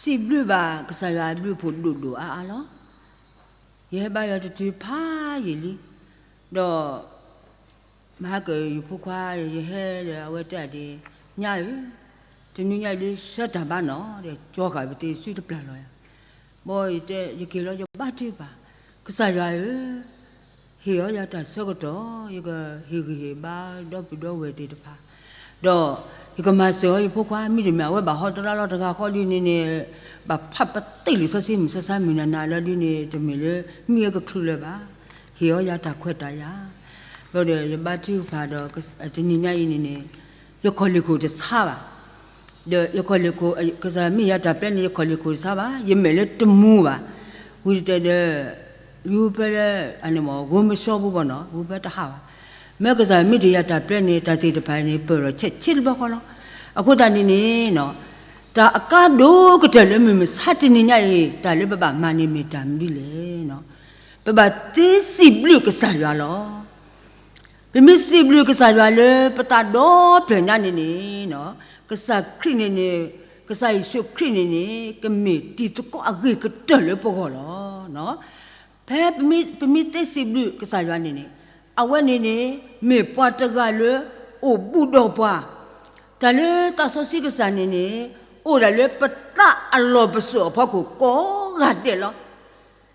စံးဘျုးဘၣ်ကစၢ်ယွၤအဘျုးအဖှိၣ်ဒိၣ်ဒိၣ်အါအါလီၤ. ယဟဲဘါယွၤတတုၤဖးယံာ်လံ, ဒီး မဟါကၢယဖိခွါ ယဟဲဒီးအဝဲတဲဒၣ်ဒ် ညါဧၢ, တနွံညါအံၤဒ်ဆၢတၢ်ဘါနီၤ ဒီးကၠီဃာ်ပသ့စုတပျၢ်လီၤယၤ, ဘီယတဲ ယက့ၤလီၤ ယဘါထုကဖၣ်, ကစၢ်ယွၤဧၢ, ဟ့ၣ်အီၤယၤတၢ်ဆၢကတီၢ် ယကဟ့ၣ်ဂံၢ်ဟ့ၣ်ဘါဒီပုၢ်ဒီဝဲၢ်သ့ၣ်တဖၣ်, ဒီးယကမၤစၢၤအီၤယဖိခွါ မ့တမ့ၢ် အဝဲဘၣ်ဟီတရါလီၤတဂၤဃီဒ်န့ၣ်န့ၣ်, ဘၣ်ဖးပသ့ၣ်လံာ်စီဆှံမုၢ်ဆါဆါမုၢ်နၤနၤလီၤဒ်န့ၣ် တမ့ၢ်လၢမ့ၢ်အကချုးလၢၤဘၣ်, ဟ့ၣ်အီၤယၤတၢ်ခွဲးတၢ်ယာ်, ဘျီဒီးယဘါထုကဖၣ်ဒီး တနံၤညါအံၤန့ၣ်န့ၣ်, ယခီၣ်လ့ၢ်ခိၣ်တဆါဘၣ် ဒီးယခီၣ်လ့ၢ်ခိၣ် ကစၢ်မ့ၢ်ယၤတၢ်ပျဲန့ၣ် ယခီၣ်လ့ၢ်ခိၣ်တဆါဘၣ် ယမဲာ်လၢတမူဘၣ်, ဝံၤတတဲဒီး ယူၤဖဲလၢ ဂိမဆှီပူၤဘၣ်နီၤ ယူၤဖဲတဟးဘၣ်, မ့ၢ်ကစၢ်မ့ၢ်တ့ၢ်ယၤတၢ်ပျဲန့ၣ် တၢ်သ့ၣ်တဖၣ်န့ၣ် ပၢၢ်ထီၣ်ဆဲးဆ့တဘျီဃီလီၤ. အဃိသတးန့ၣ်န့ၣ် တၢ်အကါဒိၣ်ကတၢၢ်လၢမုၢ်မဆါတနံၤညါအံၤ တၢ်လၢပဘၣ်မၤန့ၣ်မ့ၢ်တၢ်မနုၤလဲၣ်, ပဘၣ်သ့စံးဘျုးကစၢ်ယွၤလီၤ. ပမ့ၢ်စံးဘျုးကစၢ်ယွၤလၢပသးဒီဖျၢၣ်ညါန့ၣ်န့ၣ်, ကစၢ်ခရံာ်န့ၣ်န့ၣ်, ကစၢ်ယ့ၣ်ၡူးခရံာ်န့ၣ်န့ၣ် ကမ့ၢ်တံၤသကိးအဂ့ၤကတၢၢ်လၢပဂီၢ်လီၤ. ဖဲပမ့ၢ်သ့စံးဘျုးကစၢ်ယွၤန့ၣ်န့ၣ်, အဝဲန့ၣ်န့ၣ် မ့ၢ်ပှၤတဂၤလၢအိၣ်ဘူးဒီးပှၤ, တၢ်လၢသးစီဆှံကစၢ်န့ၣ်န့ၣ် အိၣ်ဒၣ်လၢပသးအလီၢ်ပစိာ်အဖီခိၣ်ကိးဂၤဒဲးလီၤ.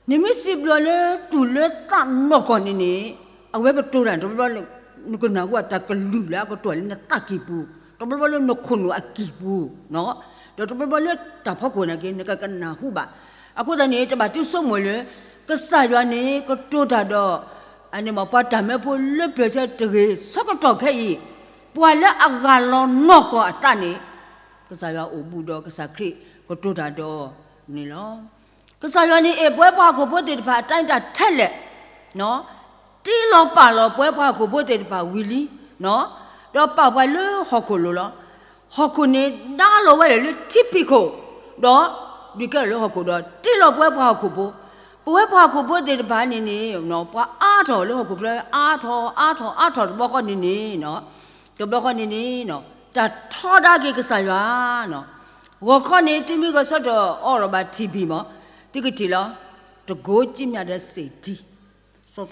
နမ့ၢ်စံးဘျုးလၢသူၣ်လၢသးနီၢ်ကီၢ်န့ၣ်န့ၣ်, အဝဲကတိၤတၢ်တဘျီဘျီလၢ နကနၢ်ဟူအတၢ်ကလုၢ်လၢအကတီၢ်လၢနသးကံၢ်ပူၤ, တဘျီဘျီလၢနခိၣ်နူာ်အကံၢ်ပူၤ, ဒီးတဘျီဘျီလၢတၢ်ဖီခိၣ်နာ်က့ နကကနၢ်ဟူဘၣ်. အဃိသတးန့ၣ် တဘၣ်သ့ဆိကမိၣ်လၢ ကစၢ်ယွၤန့ၣ်ကတိၤတၢ်ဒီး အန့ၣ်မ့ၢ်ပှၤတၢ်မၢဖိလၢပျၢၤဆၢတဂ့ၤ ဆၢကတီၢ်ခဲအံၤ, ပှၤလၢအဂၢ်လီၤနီၢ်ကီၢ်အသးန့ၣ်, ကစၢ်ယွၤအိၣ်ဘူးဒီးကစၢ်ခရံာ်ကတိၤတၢ်ဒီးန့ၣ်လီၤ. ကစၢ်ယွၤန့ၣ်အဲၣ်ပဝဲပှၤဟီၣ်ခိၣ်ဖိသ့ၣ်တဖၣ်အတၢ်အဲၣ်တၢ်ထဲလဲၣ်, တ့လီၤပာ်လီၤပဝဲပှၤဟီၣ်ခိၣ်ဖိသ့ၣ်တဖၣ်ဝံၤလံ, ဒီးပာ်ပှၤလၢဟီၣ်ခိၣ်လိၤလီၤ. ဟီၣ်ခိၣ်န့ၣ်ဒါလီၤဝဲဒၣ်လၢထံဖံးခိၣ်, ဒီးဒုးကဲထီၣ်လၢဟီၣ်ခိၣ်ဒီး တ့လီၤပဝဲပှၤဟီၣ်ခိၣ်ဖိ, ပဝဲပှၤဟီၣ်ခိၣ်ဖိသ့ၣ်တဖၣ်န့ၣ်န့ၣ် ပှၤအါထီၣ်လၢဟီၣ်ခိၣ်ချၢ အါထီၣ်အါထီၣ်အါထီၣ်တဘျီဃီန့ၣ်န့ၣ်, တဘျီဃီန့ၣ်န့ၣ် တၢ်ထီဒါက့ၤကစၢ်ယွၤ ဂီၤခီန့ၣ် သုမ့ၢ်ဂဲၤဆၢထၢၣ်အီၣ်လီၤဘၣ်ထံၣ်ဘံၣ်မး, သုကထံၣ်လီၤ, တကိးကံမျးဒီးစ့ၣ်တံၢ်, စီၤတီ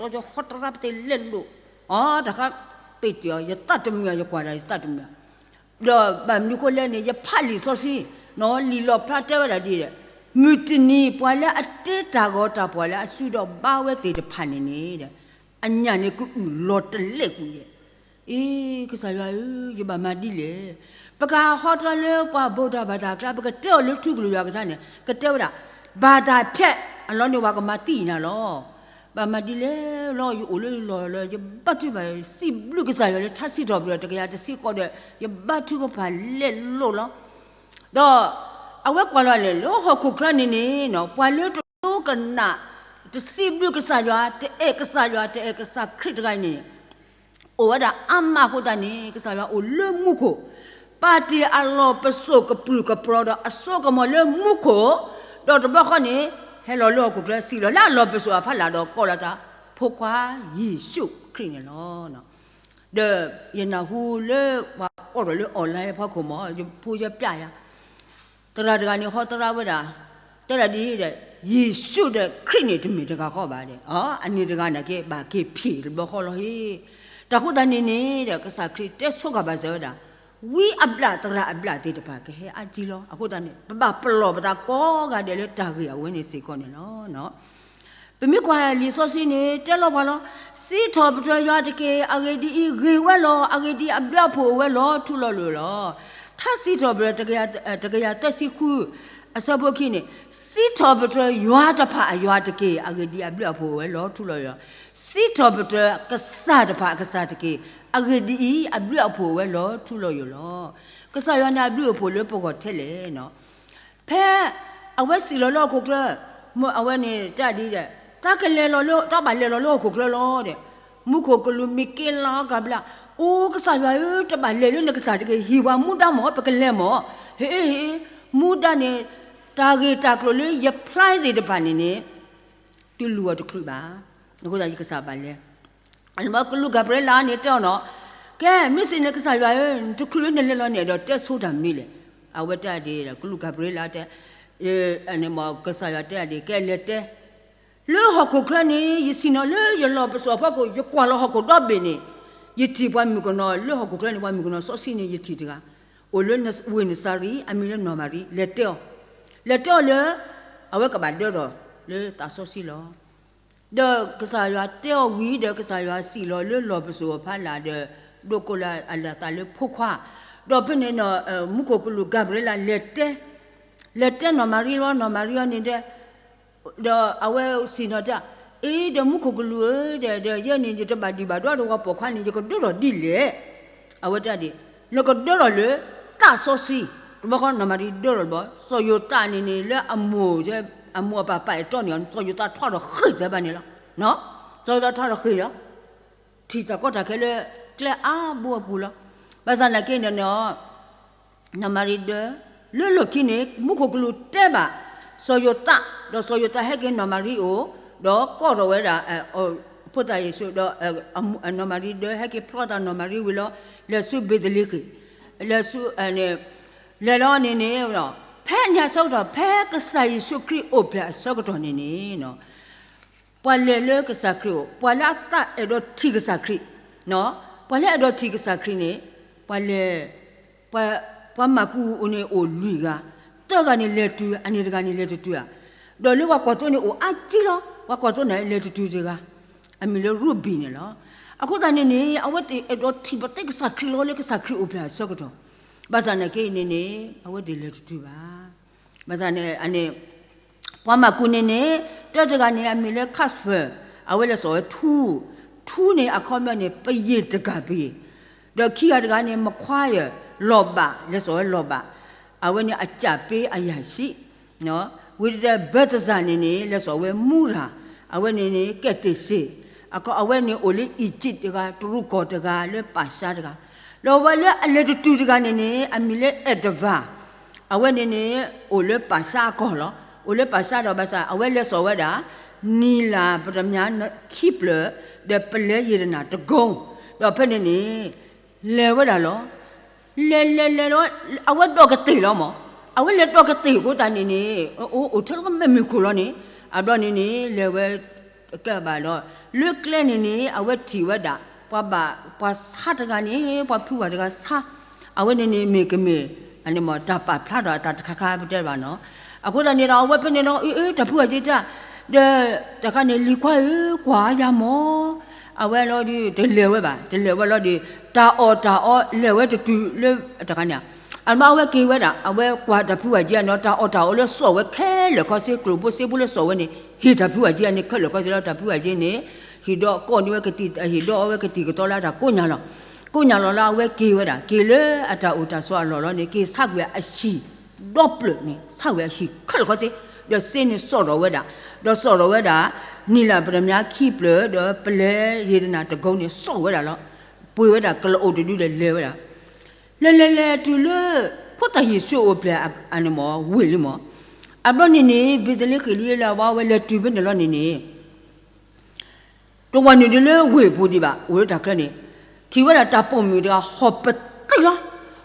ကၠီဟီတရါပသ့လဲၤလိာ်, အတၢ်ဃးပ့ၢ်တ့ၢ်အီၤ ယသးတမုာ် ယကွၢ်ဒီးယသးတမုာ်, ဒီးဘၣ်မနုၤဃိလဲၣ်န့ၣ် ယဖးလံာ်စီဆှံ, လံာ်လီၣ်ဖျါတဲဝဲဒၣ်ဒ်လဲၣ်, မုၢ်တနံၤ ပှၤလၢအတ့တၢ်ဂီၤတၢ်ပှၢ်လၢအစုဒီးဘါဝဲသ့ၣ်တဖၣ်န့ၣ်န့ၣ် အညၣ်န့ၣ်ကအုၣ်လီၤတလဲာ်ကွံာ်ယဲၢ်. အ့ ကစၢ်ယွၤဧၢ, ယဘၣ်မၤဒ်လဲၣ်. ပကဟးဟီတရါလၢပှၤဘိးတၢ်ဘၣ်တၢ်အကျါ ပကတဲအီၤလၢထူကလုၢ်ယွၤကထါန့ၣ် ကတဲဝဲဒၣ်, ဘၣ်တၢ်ဖျဲးအလီၢ်န့ၣ် ပှၤကမၤသံနၤလီၤ. ဘၣ်မၤဒ်လဲၣ်လီၤ, ယအိၣ်လၢယလီၢ်လၢ ယဘါထုကဖၣ် စံးဘျုးကစၢ်ယွၤလၢထါစံးထီၣ်ပတြၢၤတကယၤတဆံဃိးဒီး ယဘါထုကဖၣ်လဲၤလိာ်လီၤ. ဒီးအဝဲကွၢ်လီၤလဲၣ် လၢဟီၣ်ခိၣ်ချၢန့ၣ်န့ၣ် ပှၤလၢတဒိကနၣ် တစံးဘျုးကစၢ်ယွၤ တအဲၣ်ကစၢ်ယွၤ တအဲၣ်ကစၢ်ခရံာ်တဂၤန့ၣ် အိၣ်ဝဲဒၣ်အါမးအဃိသတးန့ၣ် ကစၢ်ယွၤအိၣ်လၢမူခိၣ်, ပာ်တ့ၢ်အလီၢ်ပစိာ်ကပြုၢ်ကပြီၤဒီးအစိကမီၤလၢမူခိၣ်, ဒီးတဘျီဃီန့ၣ် ဟဲလီၤလၢဟီၣ်ခိၣ်ချၢ စံၣ်လီၤလၢအလီၢ်ပစိာ်အဖီလာ်ဒီးကိးလီၤတၢ် ဖိခွါယ့ၣ်ၡူးခရံာ်န့ၣ်လီၤ. ဒီးယနၢ်ဟူလၢပှၤအိးထီၣ်လၢ online အဖီခိၣ်မး ယဖိယပျဲယၤ သရၣ်တဂၤန့ၣ် ဟီသရၣ်ဝဲဒၣ်, တဲဒၣ်ဒ်ဒီး ယ့ၣ်ၡူးဒီးခရံာ်န့ၣ် တမ့ၢ်တဂၤဃီဘၣ်ဒီး အန့ၣ်တဂၤန့ၣ်က့ ဘၣ်က့ၤဖံးတဘျီဃီလီၤဟ့ၣ်. တၢ်ဃိသတးန့ၣ်န့ၣ်ဒီး ကစၢ်ခရံာ်တဲဆိဃာ်ဘၣ်စၢၤဝဲဒၣ်, ဝံအဘျၣ်သရၣ်အဘျၣ်သ့ၣ်တဖၣ်ကဟဲအါကံလီၤ. အဃိသတးန့ၣ် ပဘၣ်ပလီၢ်ပသးကိးဂၤဒဲးလၢတၢ်ဂ့ၢ်အဝဲန့ၣ်စ့ၢ်ကီးန့ၣ်လီၤ. ပမ့ၢ်ကွၢ်လံာ်စီဆှံန့ၣ် တဲလီၤပှၤလီၤ, စံးထီၣ်ပတြၢၤယွၤတက့ၢ်. အဂ့ၢ်ဒ်အံၤ, ဂ့ၤဝဲလီၤ. အဂ့ၢ်ဒ်အံၤ, အဘျုးအဖှိၣ်အိၣ်ဝဲလီၤထူလီၤယိာ်လီၤ. ထါစံးထီၣ်ပတြၢၤ တကယၤသၢဆံဃု အဆၢဖိခံန့ၣ်, စံးထီၣ်ပတြၢၤယွၤတဖၣ်အယွၤတက့ၢ်. အဂ့ၢ်ဒ်အံၤ, အဘျုးအဖှိၣ်အိၣ်ဝဲလီၤထူလီၤယိာ်လီၤ. စံးထီၣ်ပတြၢၤကစၢ်တဖၣ်အကစၢ်တက့ၢ်. အဂ့ၢ်ဒ်အံၤ, အဘျုးအဖှိၣ်အိၣ်ဝဲလီၤထူလီၤယိာ်လီၤ. ကစၢ်ယွၤန့ၣ်အဘျုးအဖှိၣ်လၢပဂီၢ်ထဲလဲၣ်. ဖဲအဝဲစံၣ်လီၤလၢဟီၣ်ခိၣ်ချၢ, အဝဲန့ၣ်တဲဒ်ဒီး, တၢ်ကလဲၤလီၤလၢ တၢ်ဘၣ်လဲၤလီၤလၢဟီၣ်ခိၣ်ချၢလီၤဒီး, မူခိၣ်ကလူးမံၤက့ၤလီၤကဘျါ, အိ ကစၢ်ယွၤဧၢ, တဘၣ်လဲၤလၢနကစၢ်တဂ့ၤ, ဟ့ၣ်ပှၤမူဒါမၢ်, ပကလဲၤမၢ်, ဟ့ၣ် ဟ့ၣ် မူဒါန့ၣ်, တၢ်ဂ့ၢ်တၢ်ကျိၤလၢယဖျါသ့ၣ်တဖၣ်န့ၣ်န့ၣ်, တုၤလူၤအီၤတချုးဘၣ်. အဃိသတးယကစၢ်ဘၣ်လဲၤ အန့ၣ်မ့ၢ်ကလူးကၤဘြံၤလးန့ၣ်တဲအီၤနီၤ, ကဲ မ့ၢ်စံးန့ၣ် ကစၢ်ယွၤဧၢ, တချုးလၢနလဲၤလီၤန့ၣ်ဒီး တဲဆိတၢ်မနုၤလဲၣ်. အဝဲတဲဒ်ဒီး ကလူးကၤဘြံၤလးတဲ, ယ, န့ၣ်မ့ၢ်ကစၢ်ယွၤတဲဒၣ်ဒ် ကဲလဲၤတဲ လၢဟီၣ်ခိၣ်ချၢန့ၣ် ယဆ့ၣ်နီၤလၢယလီၢ်ပစိာ်အဖီခိၣ် ယကွၢ်လီၤဟီၣ်ခိၣ်ဒီဘ့ၣ်န့ၣ်, ယထံၣ်ပှၤမုၣ်ကနီၤလၢဟီၣ်ခိၣ်ချၢန့ၣ် ပှၤမုၣ်ကနီၤစီဆှံန့ၣ် ယထံၣ်တဂၤ, အိၣ်လၢဝ့ၢ်နစၤရ့း အမံၤလၢနီၢ်မၤရံ, လဲၤတဲအီၤ, လဲၤတဲအီၤလၢ အဝဲကဘၣ်ဒၢထီၣ်လၢသးစီဆှံလီၤ. ဒီးကစၢ်ယွၤတဲအီၤဝံၤဒီး ကစၢ်ယွၤစံၣ်လီၤလၢလီၢ်ပစိာ်အဖီလာ်ဒီး ဒိးကိးလၢအလၢသးလၢဖိခွါ, ဒီးဖဲန့ၣ် မူခိၣ်ကလူး ကၤဘြံၤလး လဲၤတဲ, လဲၤတဲနီၢ်မၤရံလီၤ. နီၢ်မၤရံအီၤန့ၣ်ဒီး ဒီးအဝဲစံၣ်နီၤတၢ်, အ့ ဒီးမူခိၣ်ကလူးဧၢ, ဒီးယဲန့ၣ် ယတဘၣ်ဒံးဘၣ်ဒွးဒီးပှၤပိာ်ခွါန့ၣ် ယကဒၢထီၣ်ဒ်လဲၣ်. အဝဲတဲဒ်, နကဒၢထီၣ်လၢသးစီဆှံ, တဘျီဃီနီၢ်မၤရံဒၢထီၣ်လၢၤဘၣ်, စီၤယိၤသးန့ၣ်န့ၣ် လၢအမိၢ်, အမိၢ်အပၢ်ပာ်အဲၣ်တီန့ၣ် စီၤယိၤသးထီၣ်ဒီးဃ့ၢ်စၢၤဘၣ်န့ၣ်လီၤ. စီၤယိၤသးထီၣ်ဒီးဃ့ၢ်လီၤ. ထံၣ်တၢ်ကီတၢ်ခဲလၢကျဲအါဘိအပူၤလီၤ. ဘၣ်ဆၣ်နာ်က့န့ၣ် နီၢ်မၤရံဒၢ, လၢလီၢ်ခံန့ၣ် မူခိၣ်ကလူးတဲဘၣ် စီၤယိၤသး, ဒီးစီၤယိၤသးဟဲက့ၤနီၢ်မၤရံအိၣ်, ဒီးကိးထီၣ်ဝဲဒၣ် ဖိသၣ်ယ့ၣ်ၡူး, ဒီးနီၢ်မၤရံဒၢဟဲက့ၤဖျီသးနီၢ်မၤရံဝံၤလီၤ, လဲၤဆူဘ့းသလ့ဃ့ၣ်, လဲၤဆူ, လဲၤလီၤန့ၣ်န့ၣ်, ဖဲန့ၣ်အဆၢကတီၢ် ဖဲကစၢ်ယ့ၣ်ၡူးခရံာ်အိၣ်ဖျဲၣ်အဆၢကတီၢ်န့ၣ်န့ၣ် ပှၤလဲၤလၢကစၢ်ခရံာ်အိၣ်, ပှၤလၢအသးအဲၣ်ဒိးထံၣ်ကစၢ်ခရံာ်, ပှၤလၢအဲၣ်ဒိးထံၣ်ကစၢ်ခရံာ်န့ၣ်, ပှၤလဲၤ, ပှၤမၢ်ကူးန့ၣ်အိၣ်လွံၢ်ဂၤ, သၢဂၤန့ၣ်လဲၤတုၤ, အန့ၣ်တဂၤန့ၣ်လဲၤတတုၤဧါ, ဒီးလၢပှၤကွၢ်သိန့ၣ်အိၣ်အါကံလီၤ, ပှၤကွၢ်သိန့ၣ်လဲၤတတုၤတဂၤ, အမံၤလၢရူဘံၣ်န့ၣ်လီၤ. အဃိသတးန့ၣ်န့ၣ် အဝဲသ့ၣ်အဲၣ်ဒိးထံၣ်ပသ့ကစၢ်ခရံာ်လီၤလၢကစၢ်ခရံာ်အိၣ်ဖျဲၣ်အဆၢကတီၢ်, ဘၣ်ဆၣ်နာ်က့အံၤန့ၣ်န့ၣ် အဝဲသ့ၣ်လဲၤတတုၤဘၣ်. ဘၣ်ဆၣ်န့ၣ် ပှၤမၢ်ကူးန့ၣ်န့ၣ် တၢတဂၤန့ၣ် အမံၤလၢ Casper, အဝဲလဲၤစိာ်ဝဲထူ, ထူန့ၣ်အခီပညီန့ၣ် ပယ့ၢ်တကၣ်ပယ့ၢ်, ဒီးခံဂၤတဂၤန့ၣ် မခွါယၢၢ် လီၤဘၣ်, လဲၤစိာ်ဝဲလီၤဘၣ်, အဝဲန့ၣ်အကၠၣ်ပ့အယၢၢ်ဆံး, ဝံၤဒီး ဘဲသစၤန့ၣ်န့ၣ် လဲၤစိာ်ဝဲမူရၤ, အဝဲန့ၣ်န့ၣ် ကဲးတ့ၢ်စ့ၣ်, အဝဲန့ၣ်အိၣ်လၢအံၣ်စံၣ်တဂၤ, တရူးကီၢ်တဂၤ, လၢပၢ်ၡါတဂၤ, ဒီးဝဲလၢအလဲၤတတုၤတဂၤန့ၣ်န့ၣ် အမံၤလၢ Edward, အဝဲန့ၣ်န့ၣ် အိၣ်လၢပၢ်ၡါအကီၢ်လီၤ. အိၣ်လၢပၢ်ၡါဒီးဘၣ်ဆၣ် အဝဲလဲၤစိာ်ဝဲဒၣ် နံၤလၢ်ပတ္တမြားခံဖျၢၣ်, ဒီးပလဲယ့ၣ်တနၢ်တကိ, ဒီးဖဲန့ၣ်န့ၣ် လဲၤဝဲဒၣ်လီၤ. လဲၤလဲၤလဲၤလီၤ, အဝဲဒိးကတ့ၢ်လီၤမး, အဝဲလဲၤဒိးကတ့ၢ်အဃိသတးန့ၣ်န့ၣ် အိၣ်အိၣ်ထဲလၢကမဲာ်မုၢ်ခိၣ်လီၤန့ၣ်, အဘျီန့ၣ်န့ၣ် လဲၤဝဲ ကဲဘၣ်ဒီး လၢကျဲန့ၣ်န့ၣ် အဝဲထံၣ်ဝဲဒၣ် ပှၤဘၣ် ပှၤဆါတဂၤန့ၣ် ပှၤဖုဂၤတဂၤဆါ, အဝဲန့ၣ်န့ၣ် မ့ၢ်ကမ့ၢ် အန့ၣ်မ့ၢ်တၢ်ပာ်ဖျါထီၣ်အတၢ်တခါခါပတဲဘၣ်နီၤ. အဃိသတးန့ၣ်ဒီး အဝဲဖဲန့ၣ်လီၤ အၢ အၢ တၢ်ဖုဂၤက့တၢ်, ဒီး တခါန့ၣ် လံၤခွါဧၢ ကွၢ်ယၤမး, အဝဲလီၤဒီး တလဲၤဝဲဘၣ်, တလဲၤဝဲလီၤဒီး တၢ်အီၣ်တၢ်အီလဲၤဝဲတတုၤလၢ တခါန့ၣ် အမ့ၢ်အဝဲက့ၤဝဲဒၣ် အဝဲကွၢ်တၢ်ဖုဂၤက့အနီၤ တၢ်အီၣ်တၢ်အီလၢစိာ်ဝဲခဲလၢာ်ခဲဆ့ ကျိၣ်ဖိစ့ဖိလၢစိာ်ဝဲန့ၣ် ဟ့ၣ်တၢ်ဖုဂၤက့အန့ၣ် ခဲလၢာ်ခဲဆ့လီၤ. တၢ်ဖုဂၤက့န့ၣ် ဟ့ၣ်ဒီးကိးန့ၢ်ဝဲကသံၣ် ဟ့ၣ်ဒီးအီၣ်ဝဲကသံၣ်ကသီလၢတၢ်ကိးညါလီၤ. ကိးညါလီၤလၢအဝဲက့ၤဝဲဒၣ် က့ၤလၢအတၢ်အိၣ်တၢ်ဆိးအလီၢ်လီၤန့ၣ် က့ၤဆါကွံာ်အဟံၣ်ဒီပျၢၢ်န့ၣ် ဆါကွံာ်အဟံၣ်ခဲလၢာ်ခဲဆ့, ဒီးစ့န့ၣ်စိာ်ထီၣ်ဝဲဒၣ်, ဒီးစိာ်ထီၣ်ဝဲဒၣ် နံၤလၢ်ပတ္တမြားခံဖျၢၣ် ဒီးပလဲယ့ၣ်တနၢ်တကိန့ၣ် စိာ်ဝဲဒၣ်လီၤ. ပှ့ၤဝဲဒၣ်ကလီအိၣ်တဒုဒီးလဲၤဝဲဒၣ် လဲၤလဲၤလဲၤတုၤလၢ ဖိသၣ်ယ့ၣ်ၡူးအိၣ်ဖျဲၣ်အန့ၣ်မ့ၢ် ဝ့ၢ်လံမး. အဘျီန့ၣ်န့ၣ် ဘ့းသလ့ဃ့ၣ်လံလၢအဝဲလဲၤတုၤဖဲန့ၣ်လီၤန့ၣ်န့ၣ် တဝီနုာ်ဒ်လၢဝ့ၢ်ပူၤဒံးဘၣ် အိၣ်လၢတၢ်ချၢန့ၣ် ထံၣ်ဝဲဒၣ်တၢ်ပိာ်မုၣ်တဂၤ ဟီၣ်ပသ့ၣ်လီၤ,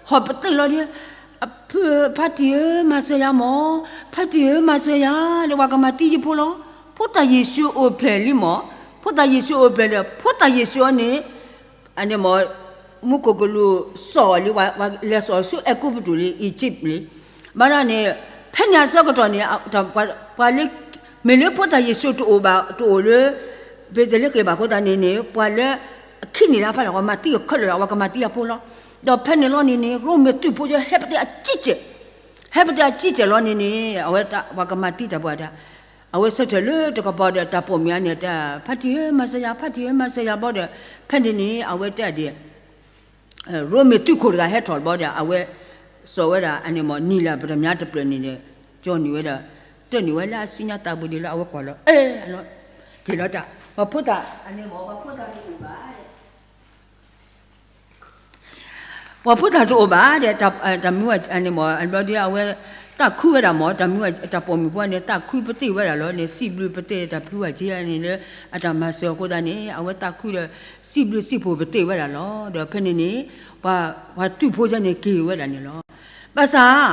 ဟီၣ်ပသ့ၣ်လီၤဒီး ဖါတံၢ်ဧၢ မၤစၢၤယၤမး, ဖါတံၢ်ဧၢ မၤစၢၤယၤ ဒီးပှၤကမၤသံယဖိလီၤ. ဖိသၣ်ယ့ၣ်ၡူးအိၣ်ဖျဲၣ်လံမး, ဖိသၣ်ယ့ၣ်ၡူးအိၣ်ဖျဲၣ်ဒီး ဖိသၣ်ယ့ၣ်ၡူးအီၤန့ၣ် အန့ၣ်မ့ၢ် မူခိၣ်ကလူးစိာ်အီၤလံ ပှၤလဲၤစိာ်ဆူအဲၤကူပတူးလံ အံၣ်စံၣ်လံ. ဘၣ်ဒီးန့ၣ် ဖဲန့ၣ်အဆၢကတီၢ်န့ၣ် ပှၤလၢ မ့ၢ်လၢဖိသၣ်ယ့ၣ်ၡူးတအိၣ်ဘၣ် တအိၣ်လၢ ဘ့းသလ့ဃ့ၣ်ဘၣ်အဃိသတးန့ၣ်န့ၣ် ပှၤလၢ အခံန့ၣ်လၢအဖီလာ် ပှၤမၤသံအီၤခဲလၢာ်လီၤ ပှၤကမၤသံအဖိလီၤ. ဒီးဖဲန့ၣ်လီၤန့ၣ်န့ၣ် ရိမ့ၤသုးဖိကဟဲပသ့ၣ်အကံၢ်စဲး ဟဲပသ့ၣ်အကံၢ်စဲးလီၤန့ၣ်န့ၣ် အဝဲပှၤကမၤသံတၢ်ဖိတၢ် အဝဲဆၢထၢၣ်လၢတကပၤဒီးတၢ်ပိာ်မုၣ်အန့ၣ် ဖါတံၢ်ဧၢ မၤစၢၤယၤ ဖါတံၢ်ဧၢ မၤစၢၤယၤဘၣ်ဒီး ဖဲန့ၣ်န့ၣ် အဝဲတဲဒ် ရိမ့ၤသုးခိၣ်တဂၤဟဲထီၣ်ဘၣ်ဒီး အဝဲစိာ်ဝဲဒၣ်အန့ၣ်မ့ၢ် နံၤလၢ်ပတ္တမြားတဖျၢၣ်န့ၣ်ဒီး ကၠီနုာ်ဝဲဒီး တၢၢ်နုာ်ဝဲလၢအစုညါသးပူၤဒ်လၢအဝဲကွၢ်လီၤ အဲၣ် က့ၤလီၤတၢ် ပှၤဖိသၣ် အန့ၣ်မ့ၢ် ပှၤဖိသၣ်တအိၣ်ဘၣ် ပှၤဖိသၣ်တအိၣ်ဘၣ်ဒီး တၢ်မုၢ်ဝဲန့ၣ်မ့ၢ် အဘျီဒီးအဝဲ သးခုဝဲဒၣ်မ့ၢ် တၢ်မုၢ်ဝဲ တၢ်ပိာ်မုၣ်ဖိန့ၣ် သးခုပသ့ၣ်ဝဲဒၣ်လီၤန့ၣ် စံးဘျုးပသ့ၣ်တၢ်ဖုဝဲက့န့ၣ်လၢ အတၢ်မၤစၢၤအဃိသတးန့ၣ် အဝဲသးခုဒီး စံးဘျုးစံးဖှိၣ်ပသ့ၣ်ဝဲဒၣ်လီၤ. ဒီးဖဲန့ၣ်န့ၣ် ပှၤ ပှၤသုးဖိကန့ၣ်က့ၤဝဲဒၣ်န့ၣ်လီၤ. ဘၣ်ဆၣ်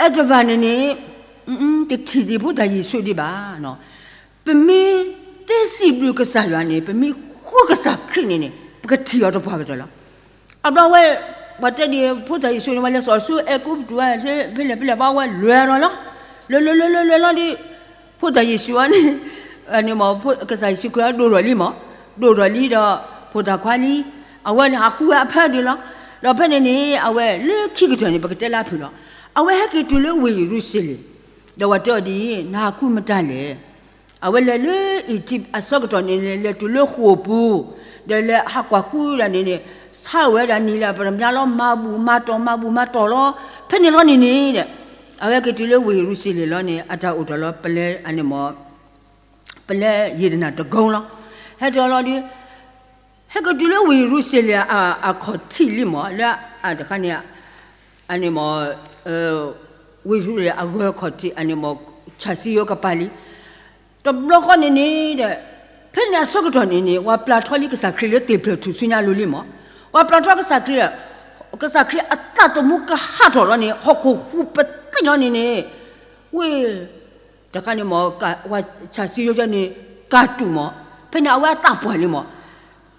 အဲၣ်တဘၣ်န့ၣ်န့ၣ် တထံၣ်ဒံးဖိသၣ်ယ့ၣ်ၡူးဒံးဘၣ်. ပမ့ၢ်တဲစံးဘျုးကစၢ်ယွၤန့ၣ် ပမ့ၢ်ဃုကစၢ်ခရံာ်န့ၣ်န့ၣ် ပကထံၣ်အီၤတပှၢ်ကတၢၢ်လီၤ. အဘျီဝဲ ပှၤတဲဒံးဖိသၣ်ယ့ၣ်ၡူးန့ၣ် ဝဲလဲၤစိာ်ဆူအဲၤကူပတူး ဖဲလဲၣ်ဖဲလဲၣ်ဘၣ် ဝဲလဲၤဒီးလီၤ. လဲၤလဲၤလဲၤလဲၤလဲၤလီၤဒီး ဖိသၣ်ယ့ၣ်ၡူးအန့ၣ် န့ၣ်မ့ၢ် ကစၢ်ယ့ၣ်ၡူးခရံာ်ဒိၣ်ထီၣ်လံမ့ၢ်, ဒိၣ်ထီၣ်လံဒီး ဖိသၣ်ခွါလံ, အဝဲန့ၣ်ဟးဃုဝဲအဖၢဒံးလီၤ. ဒီးဖဲန့ၣ်န့ၣ် အဝဲလၢခံကတၢၢ်န့ၣ် ပကတဲလၢအဖုၣ်လီၤ. အဝဲဟဲက့ၤတုၤလၢဝ့ၢ်ယရူၤၡလ့ၣ်, ဒီးပှၤတဲအီၤဒ်အံၤ, နဟးဃုမတၤလဲၣ်. အဝဲလဲၤလၢအံၤထံးအဆၢကတီၢ်န့ၣ် လဲၤတုၤလၢဃိာ်ပူၤ, ဒီးလဲၤဟးကွၢ်ဃုဒၣ်န့ၣ်န့ၣ် ဆါဝဲဒၣ်နံၤလၢပတမါလီၤ, မၤဘူၣ်မၤတီၢ် မၤဘူၣ်မၤတီၢ်လီၤ. ဖဲန့ၣ်လီၤန့ၣ်န့ၣ်ဒီး အဝဲက့ၤတုၤလၢဝ့ၢ်ယရူၤၡလ့ၣ်လီၤန့ၣ် အတၢ်အိၣ်ထီၣ်လီၤ ပလဲန့ၣ်မ့ၢ် ပလဲယံာ်တနၢ်တကိလီၤ. ဟဲထီၣ်လီၤဒီး ဟဲက့ၤတုၤလၢဝ့ၢ်ယရူၤၡလ့ၣ်အခီၣ်ထံးလံမ့ၢ် လၢတခါန့ၣ် အန့ၣ်မ့ၢ် ဝ့ၢ်ယရူၤၡလ့ၣ်အဂၢၢ်အခီၣ်ထံး အန့ၣ်မ့ၢ် ဆၣ်စံယိၤကပၤလံ. တဘျီဃီန့ၣ်န့ၣ်ဒီး ဖဲန့ၣ်အဆၢကတီၢ်န့ၣ်န့ၣ် ပှၤပျၢ်ထီလံကစၢ်ခရံာ်လၢသ့ၣ်ဖျၢၣ်ထူၣ်စုညါအလိၤလံမ့ၢ်. ပှၤပျၢ်ထီကစၢ်ခရံာ်, ကစၢ်ခရံာ်အသးသမူကဟးထီၣ်လီၤန့ၣ် ဟီၣ်ခိၣ်ဟူးပသံၣ်လီၤန့ၣ်န့ၣ် ဝ့ၢ် တခါန့ၣ်မ့ၢ် ဆၣ်စံယိၤန့ၣ် ကၢ်တူာ်မ့ၢ်, ဖဲန့ၣ်အဝဲအသးပှၢ်လံမ့ၢ်.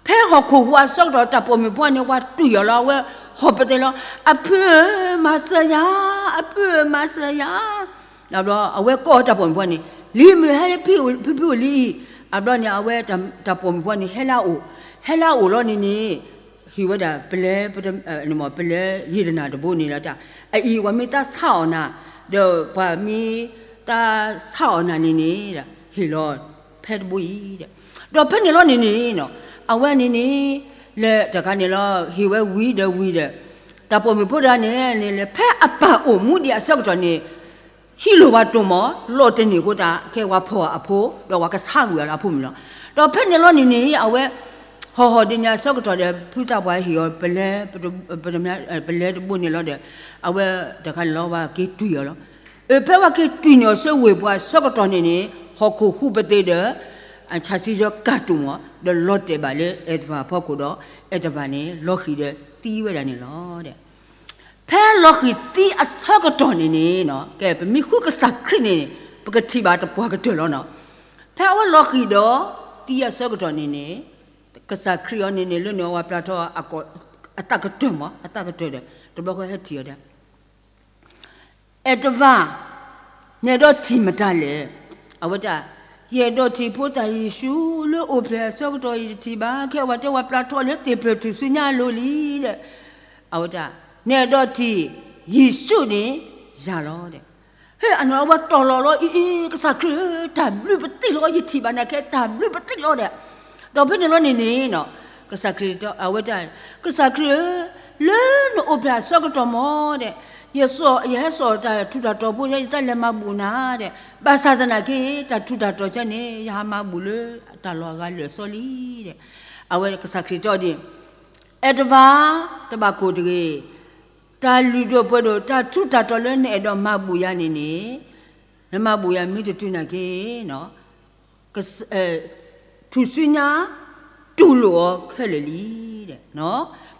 ဖဲဟီၣ်ခိၣ်ဟူးအဆၢကတီၢ် တၢ်ပိာ်မုၣ်ဖိန့ၣ် ပှၤတူၢ်အီၤလီၤ အဝဲဟီၣ်ပသံၣ်လီၤ, အဖုဧၢ, မၤစၢၤယၤ, အဖုဧၢ, မၤစၢၤယၤ. အဝဲကိးတၢ်ပိာ်မုၣ်ဖိန့ၣ် လံမုၢ်ဟဲလၢဖံဖုအိၣ်လံအံၤ. အဘျီန့ၣ် အဝဲတၢ်ပိာ်မုၣ်ဖိန့ၣ် ဟဲလၢအအိၣ်, ဟဲလၢအအိၣ်လီၤန့ၣ်န့ၣ် ဟ့ၣ်ဝဲဒၣ်ပလဲ, ပလဲယံာ်တနၢ်တဘိန့ၣ်လီၤ. အအံၤပှၤမ့ၢ်သးဆါအီၣ်နၤ, ဒီးပှၤမ့ၢ်သးဆါအီၣ်နၤန့ၣ်န့ၣ် ဟ့ၣ်လီၤဖဲတဘိအံၤဒီး, ဒီးဖဲန့ၣ်လီၤန့ၣ်န့ၣ် အဝဲန့ၣ်န့ၣ် လဲၤတခါန့ၣ်လီၤ ဟ့ၣ်ဝဲဝံၤဒီးဝံၤဒီး တၢ်ပိာ်မုၣ်ဖိတဂၤန့ၣ်န့ၣ် လဲၤဖဲအပၢ်အိၣ်မူဒံးအဆၢကတီၢ်န့ၣ် ဟံးလိာ်ပှၤတိၢ်မ့ၢ် လီၤတန့ၢ်အဃိသတး ခဲအံၤပှၤဖီၣ်အဖိ ဒီးပှၤကဆါကွံာ်အီၤလၢအဖိမုၣ်လီၤ. ဒီးဖဲန့ၣ်လီၤန့ၣ်န့ၣ် အဝဲ ဟီၣ်ဟီၣ်ဒ်န့ၣ်အဆၢကတီၢ်ဒီး ဖုသးပှၢ်ဟ့ၣ်အီၤ ပလဲတဘိန့ၣ်လီၤဒီး အဝဲတခါန့ၣ်လီၤ ပှၤက့ၤတွံၢ်အီၤလီၤ. အဖဲပှၤက့ၤတွံၢ်န့ၢ်အီၤဆူဝ့ၢ်ပူၤအဆၢကတီၢ်န့ၣ်န့ၣ် ဟီၣ်ခိၣ်ဟူးပသံၣ်ဒီး ဆၣ်စံယိၤကၢ်တူာ်မ့ၢ် ဒီးလီၤတဲာ်ဘၣ်လၢအဲၣ်တဘၣ်အဖီခိၣ်ဒီး အဲၣ်တဘၣ်န့ၣ် လီၤဃံၤဒီးသံဝဲဒၣ်န့ၣ်လီၤ. ဖဲလီၤဃံၤသံအဆၢကတီၢ်န့ၣ်န့ၣ် ကဲ ပမ့ၢ်ဃုကစၢ်ခရံာ်န့ၣ် ပကထံၣ်ဘၣ်တပှၢ်ကတၢၢ်လီၤ. ဖဲအဝဲလီၤဃံၤဒီးသံအဆၢကတီၢ်န့ၣ်န့ၣ် ကစၢ်ခရံာ်အံၤန့ၣ်န့ၣ် လၢန့ၣ်အဝဲပျၢထီ အသးကတၢၢ်မ့ၢ် အသးကတၢၢ်ဒီး တဘျီဃီဟဲထံၣ်အီၤဒီး အဲၣ်တဘၣ်, နအဲၣ်ဒိးထံၣ်မတၤလဲၣ်. အဝဲတၢ်, ယအဲၣ်ဒိးထံၣ်ဖိသၣ်ယ့ၣ်ၡူးလၢအိၣ်ဖျဲၣ်အဆၢကတီၢ် ယတထံၣ်ဘၣ်, ခဲအံၤပှၤတဲဝဲပျၢထီလၢသ့ၣ်ဖျၢၣ်ထူၣ်စုညါအလိၤလံဒီး, အဝဲတၢ်, နအဲၣ်ဒိးထံၣ်ယ့ၣ်ၡူးန့ၣ် ယၤလီၤဒီး, ဟဲအနီၢ်အဝဲတီၢ်လီၤလီၤ အံၤ ကစၢ်ခရံာ်ဧၢ, တၢ်ဘျုးပသံၣ်လီၤ ယထံၣ်ဘၣ်နၤခဲ တၢ်ဘျုးပသံၣ်လီၤဒီး, ဒီးဖဲန့ၣ်လီၤန့ၣ်န့ၣ် ကစၢ်ခရံာ်အဝဲတၢ်, ကစၢ်ခရံာ်ဧၢ, လၢနအိၣ်ဖျဲၣ်အဆၢကတီၢ်မ့ၢ်ဒီး, ယဟဲစိာ်တၢ်ထူးတၢ်တီၤဖိ ယတၢ်လဲၤမၤဘူၣ်နၤဒီး, ဘၣ်ဆၣ်သနာ်က့ တၢ်ထူးတၢ်တီၤကဲန့ၣ် ယဟးမၤဘူၣ်လၢတၢ်လီၢ်အဂၤလၢာ်စီလံဒီး, အဝဲကစၢ်ခရံာ်တဲဒ် အဲၣ်တဘၣ်, တဘၣ်ကိၢ်တဂ့ၤ, တၢ်လုၢ်ဒိၣ်ပှ့ၤဒိၣ် တၢ်ထူးတၢ်တီၤလၢနအဲၣ်ဒိးမၤဘူၣ်ယၤန့ၣ်န့ၣ်, နမၤဘူၣ်ယၤမ့ၢ်တတုၤနာ်က့ၤ, ထူၣ်စုညါ တူၢ်လိာ်အီၤခဲလၢာ်လံ.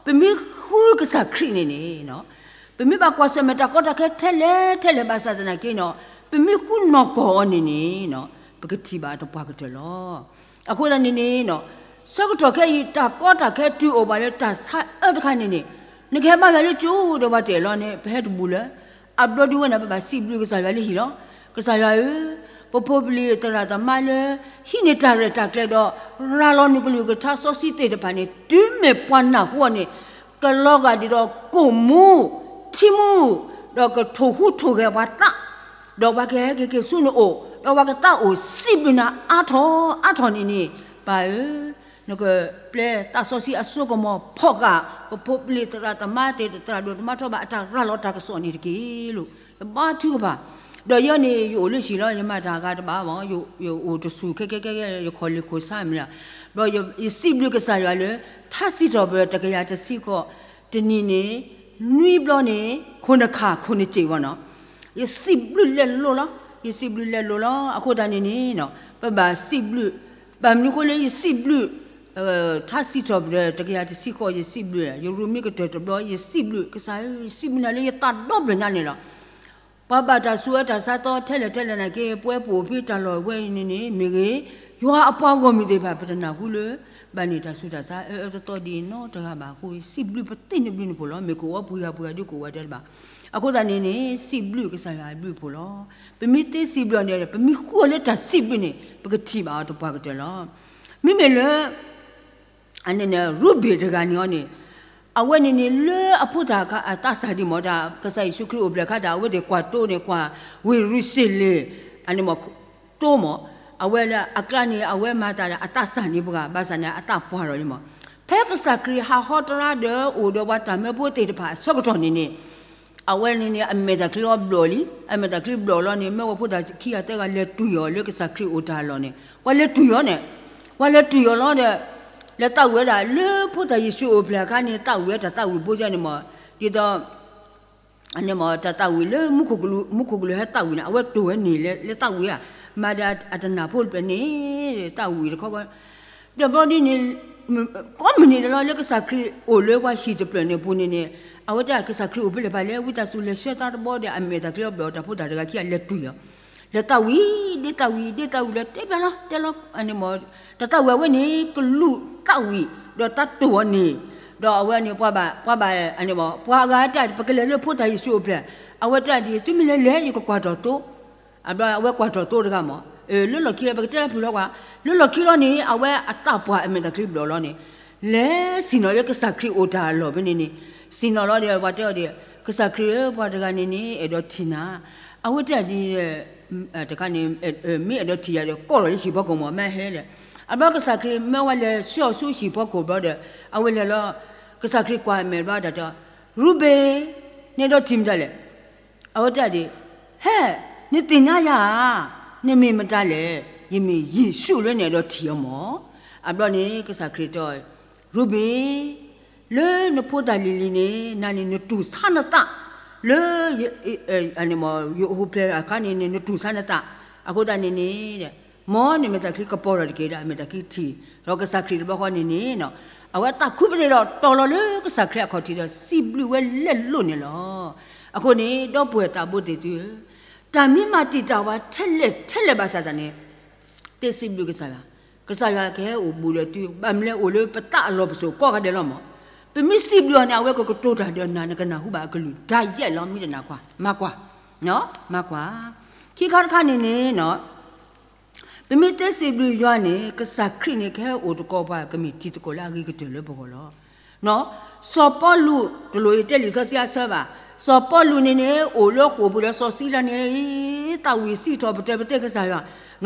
ပမ့ၢ်ဃုကစၢ်ခရံာ်န့ၣ်န့ၣ်, ပမ့ၢ်ဘၣ်ကွၢ်ဆၢၣ်မဲာ်တၢ်ကီတၢ်ခဲထဲလဲၣ်ထဲလဲၣ်ဘၣ်ဆၣ်သနာ်က့န့ၣ်, ပမ့ၢ်ဃုနီၢ်ကီၢ်အီၤန့ၣ်န့ၣ်, ပကထံၣ်ဘၣ်တပှၢ်ကတၢၢ်လီၤ. အဃိသတးန့ၣ်န့ၣ်, ဆၢကတီၢ်ခဲအံၤ တၢ်ကီတၢ်ခဲတုၤအိၣ်ဘၣ်လၢတၢ်ဆါအၢတခါန့ၣ်န့ၣ်, နကဟဲဘါယွၤလၢကၠိဒီးပှၤတဲာ်လီၤန့ၣ် ပဟဲတဘူၣ်လၢၤ, အဘျီဒုးဝဲန့ၣ် ပဘၣ်စံးဘျုးကစၢ်ယွၤလၢဟံၣ်လီၤ. ကစၢ်ယွၤဧၢ, ပဖိပလံၤသရၣ်သမါလၢ ဟံးန့ၢ်တၢ်ရဲၣ်တၢ်ကျဲၤဒီး ရၤလီၤနကလုၢ်ကထါစီဆှံသ့ၣ်တဖၣ်န့ၣ် တုၤမ့ၢ်ပှၤနၢ်ဟူအီၤန့ၣ် ကလီၤဂာ်ဒ်သိးကိာ်မူ, ထံမူ, ဒီးကထိၣ်ဟူးထိၣ်ဂဲၤပှၤသး, ဒီးပှၤကဟဲက့ၤက့ၤဆူနအိၣ်, ဒီးပှၤကသးအိၣ်စံးဘျုးနၤအါထီၣ်အါထီၣ်န့ၣ်န့ၣ်, ပၢ်ဧၢ, နကပျဲသးစီဆှံအစိကမီၤဖီၣ်ဃာ် ပဖိပလံၤသရၣ်သမါသ့ၣ်တဖၣ် သရၣ်ဒိၣ်သမါထီၣ်ဘၣ်အတၢ်ရၤလီၤတၢ်ကစီၣ်န့ၣ်တက့ၢ်. ယဘါထုကဖၣ်, ဒီးယဲန့ၣ် ယအိၣ်လၢဟံၣ်လီၤ ယမၤတၢ်ဂၤတဘၣ်မ့ၢ်, ယအိၣ်တဆူၣ်ခဲကဲကဲ ယခီၣ်လ့ၢ်ခိၣ်ဆါမ့ၢ်လီၤ. ဒီးယစံးဘျုးကစၢ်ယွၤလၢ ထါစံးထီၣ်ပတြၢၤတကယၤတဆံဃိး တနံၤန့ၣ် နွံဘျီန့ၣ် ခိၣ်နခါ ခိၣ်နစ့ၣ်ဝဲန့ၣ်, ယစံးဘျုးလဲၤလိၤလီၤ, ယစံးဘျုးလဲၤလိၤလီၤ. အဃိသတးန့ၣ်န့ၣ် ပဘၣ်စံးဘျုး, ဘၣ်မနုၤအဃိလၢယစံးဘျုး, ထါစံးထီၣ်ပတြၢၤတကယၤတဆံဃိး ယစံးဘျုး, ယရူးမ့ၢ်ကတၢၢ်တဘျီ ယစံးဘျုးကစၢ်ဧၢ, ယစံးဘျုးနၤလၢယသးဒီဖျၢၣ်ညါန့ၣ်လီၤ. ပှၤဘၣ်တၢ်ဆူးအၢတၢ်ဆါသီထဲလဲၣ်ထဲလဲၣ်နာ်က့ ပဝဲပအိၣ်ဖဲတၢ်လီၢ်ဝဲအံၤန့ၣ်န့ၣ် မ့ၢ်ဂ့ၤ, ယွၤအပှၤဂီၢ်မုၢ်သ့ၣ်တဖၣ် ပတနၢ်ဟူလၢ ဘၣ်န့ၣ်တၢ်ဆူးတၢ်ဆါအၢအၢသီသီဒ်နီတဂၤဘၣ်အဃိ စံးဘျုးပသ့န့ၣ်ဘျုးန့ၣ်ဖိလီၤ. မ့ၢ်ကအိၣ်ဝဲပှဲၤဂၤပှဲၤဂၤဒ်ကအိၣ်ဝဲတဲတဘၣ်. အဃိသတးန့ၣ်န့ၣ် စံးဘျုးကစၢ်ယွၤအဘျုးအဖှိၣ်လီၤ. ပမ့ၢ်သ့စံးဘျုးအီၤန့ၣ် ပမ့ၢ်ဃုအီၤလၢတၢ်စံးဘျုးန့ၣ် ပကထံၣ်ဘၣ်အီၤတပှၢ်ကတၢၢ်လီၤ. မ့မ့ၢ်လၢ အန့ၣ်န့ၣ် ရူဘ့ၣ်တဂၤန့ၣ်အီၤန့ၣ် အဝဲန့ၣ်န့ၣ် လၢအဖိသၣ်အခါအသးစၢ်ဒံးမ့ၢ်တၢ် ကစၢ်ယ့ၣ်ၡူးခရံာ်အိၣ်ဖျဲၣ်အခါတၢ် အဝဲသ့ၣ်ကွၢ်တိန့ၣ် ကွၢ်ဝ့ၢ်ယရူၤၡလ့ၣ် အန့ၣ်မ့ၢ် တိမ့ၢ် အဝဲလၢအကျါန့ၣ် အဝဲမၤတၢ်ဒီးအသးစၢ်န့ၢ်ပှၤ ဘၣ်ဆၣ်န့ၣ် အသးပှၢ်ထီၣ်လံမ့ၢ် ဖဲကစၢ်ခရံာ်ဟးဟီတရါဒီးအိၣ်ဒီးပှၤတၢ်မၢဖိသ့ၣ်တဖၣ်အဆၢကတီၢ်န့ၣ်န့ၣ် အဝဲန့ၣ်န့ၣ် အမဲာ်တၢ်ချံအီၤဘျီၣ်လံ. အမဲာ်တၢ်ချံဘျီၣ်လီၤန့ၣ် မၢဝဲဖိသၣ်ခံဂၤသၢဂၤလဲၤတွံၢ်အီၤလၢကစၢ်ခရံာ်အိၣ်တၢ်အလီၢ်န့ၣ် ပှၤလဲၤတွံၢ်အီၤန့ၣ် ပှၤလဲၤတွံၢ်အီၤလီၤဒီး လဲၤသးဝံၣ်ဝဲဒၣ်လၢဖိသၣ်ယ့ၣ်ၡူးအိၣ်ဖျဲၣ်အခါန့ၣ် သးဝံၣ်ဝဲတၢ်သးဝံၣ်ဘိယဲန့ၣ်မ့ၢ် ဒ်သိး အန့ၣ်မ့ၢ် တၢ်သးဝံၣ်လၢ မူခိၣ်ကလူးဟဲသးဝံၣ်န့ၣ် အဝဲတိၢ်ဝဲန့ၣ်လၢသးဝံၣ်ဧါ, မၤဒီးအတနၢ်ဖိတဖျၢၣ်န့ၣ် သးဝံၣ်တခီ ဒီးဘျီဒ်န့ၣ် ကိးမုၢ်နံၤဒဲးလီၤ လၢကစၢ်ခရံာ်အိၣ်လၢပှၤဟံၣ်တဖျၢၣ်န့ၣ်ပူၤန့ၣ်န့ၣ် အဝဲတၢ်ကစၢ်ခရံာ်အိၣ်ဖဲလဲၣ်ဖဲလဲၣ် ဝံသးစူၤလဲၤဆှၢသးတဘီဒီး အမဲာ်တၢ်ချံအီၤဘျီၣ်တၢ်ဖိသၣ်တဂၤခံဂၤလဲၤတွံၢ်အီၤ လဲၤသးဝံၣ် ဒ့သးဝံၣ် ဒ့သးဝံၣ်လီၤ တဲဘၣ်လီၤ တဲလီၤ အန့ၣ်မ့ၢ် တၢ်သးဝံၣ်အဝဲန့ၣ် ကလူးသးဝံၣ် ဒီးတၢ်တိၢ်အီၤန့ၣ် ဒီးအဝဲန့ၣ် ပှၤဘၣ် ပှၤဘၣ် အန့ၣ်မ့ၢ် ပှၤအဂၤတၢ် ပကလဲၤလၢဖိသၣ်ယ့ၣ်ၡူးအိၣ်ဖျဲၣ် အဝဲတၢ်ဒ် သုမ့ၢ်လဲၤလဲၤ ယကကွၢ်ထီၣ်သိ အဘျီအဝဲကွၢ်ထီၣ်သိတဂၤမ့ၢ် လၢလီၢ်ခံလီၤ ပကတဲလၢဖုၣ်လီၤကွၢ် လၢလီၢ်ခံလီၤန့ၣ် အဝဲအသးပှၢ်အမဲာ်တၢ်ချံဘျီၣ်လီၤန့ၣ် လဲၤဆ့ၣ်နီၤလၢကစၢ်ခရံာ်အိၣ်တၢ်အလီၢ်ဖဲန့ၣ်န့ၣ် ဆ့ၣ်နီၤလီၤဒီး ပှၤတဲအီၤဒီး ကစၢ်ခရံာ်ဧၢ ပှၤတဂၤန့ၣ်န့ၣ် အဲၣ်ဒိးထံၣ်နၤ အဝဲတဲဒ် တခါန့ၣ် မ့ၢ်အဲၣ်ဒိးထံၣ်ယၤဒီး ကိးလီၤလၢဟံၣ်ဖီခိၣ်မ့ၢ် မ့ၢ်ဟဲလဲၣ် အဘျီကစၢ်ခရံာ်မၢဝဲလဲၤဆှၢအီၤဆူဟံၣ်ဖီခိၣ်ဘျီဒီး အဝဲလဲၤလီၤ ကစၢ်ခရံာ်ကွၢ်အမဲာ်ဘျီတၢ်တဲ ရူဘ့ၣ် နအဲၣ်ဒိးထံၣ်မတၤလဲၣ် အဝဲတဲဒ် ဟဲ နသ့ၣ်ညါယၤဧါ နမ့ၢ်မတၤလဲၣ် ယမ့ၢ်ယ့ၣ်ၡူးလၢနအဲၣ်ဒိးထံၣ်အီၤမ့ၢ် အဘျီန့ၣ် ကစၢ်ခရံာ်တဲ ရူဘ့ၣ် လၢနဖိသၣ်လံၤလံၤန့ၣ် နၤန့ၣ်နတူၢ်ဆါနသး လၢ ယအိၣ်ဖျဲၣ်အခါန့ၣ်န့ၣ် နတူၢ်ဆါနသး အဃိသတးန့ၣ်န့ၣ် မ်နမဲာ်တၢ်ချံကပီၤထီၣ်တက့ၢ်ဒီး အမဲာ်တၢ်ချံထံၣ် ဒီးကစၢ်ခရံာ်တဘျီဃီန့ၣ်န့ၣ် အဝဲသးခုပသ့ၣ်ဒီးတီၤလီၤလၢကစၢ်ခရံာ်အခီၣ်ထံးဒီး စံးဘျုးဝဲလဲၤလိာ်န့ၣ်လီၤ. အဃိန့ၣ် ဒီပုၢ်ဝဲၢ်သးဘိသ့ၣ်သုဧၢ, တၢ်မ့ၢ်မၤတံာ်တာ်ဝဲထဲလဲၣ်ထဲလဲၣ်ဘၣ်ဆၣ်သနာ်က့ သ့စံးဘျုးကစၢ်ယွၤ, ကစၢ်ယွၤကဟဲအိၣ်ဘူးဒီးသု ဘၣ်မနုၤလဲၣ်အိၣ်လၢပသးအလီၢ်ပစိာ်ကိးဂၤဒဲးလီၤမး. ပမ့ၢ်စံးဘျုးအီၤန့ၣ် အဝဲကကတိၤတၢ်ဒီးနၤ နကနၢ်ဟူဘၣ်အကလုၢ် ဒၣ်ယဲၢ်လီၤ မ့ၢ်တနၢ်ကွၢ် မၤကွၢ်, မၤကွၢ်. ခံခါတခါန့ၣ်န့ၣ် ပမ့ၢ်တဲစံးဘျုးယွၤန့ၣ် ကစၢ်ခရံာ်န့ၣ် ကဟဲအိၣ်သကိးပှၤ ကမ့ၢ်တံၤသကိးလၢအဂ့ၤကတၢၢ်လၢပဂီၢ်လီၤ. စီၤပီလူး တလိၣ်အံၤတဲလံာ်စီဆှံအဆၢဘၣ်, စီၤပီလူးန့ၣ်န့ၣ် အိၣ်လၢဃိာ်ပူၤဒီးစီၤစံလါန့ၣ် သးဝံၣ်စံးထီၣ်ပတြၢၤပသ့ၣ်ကစၢ်ယွၤ,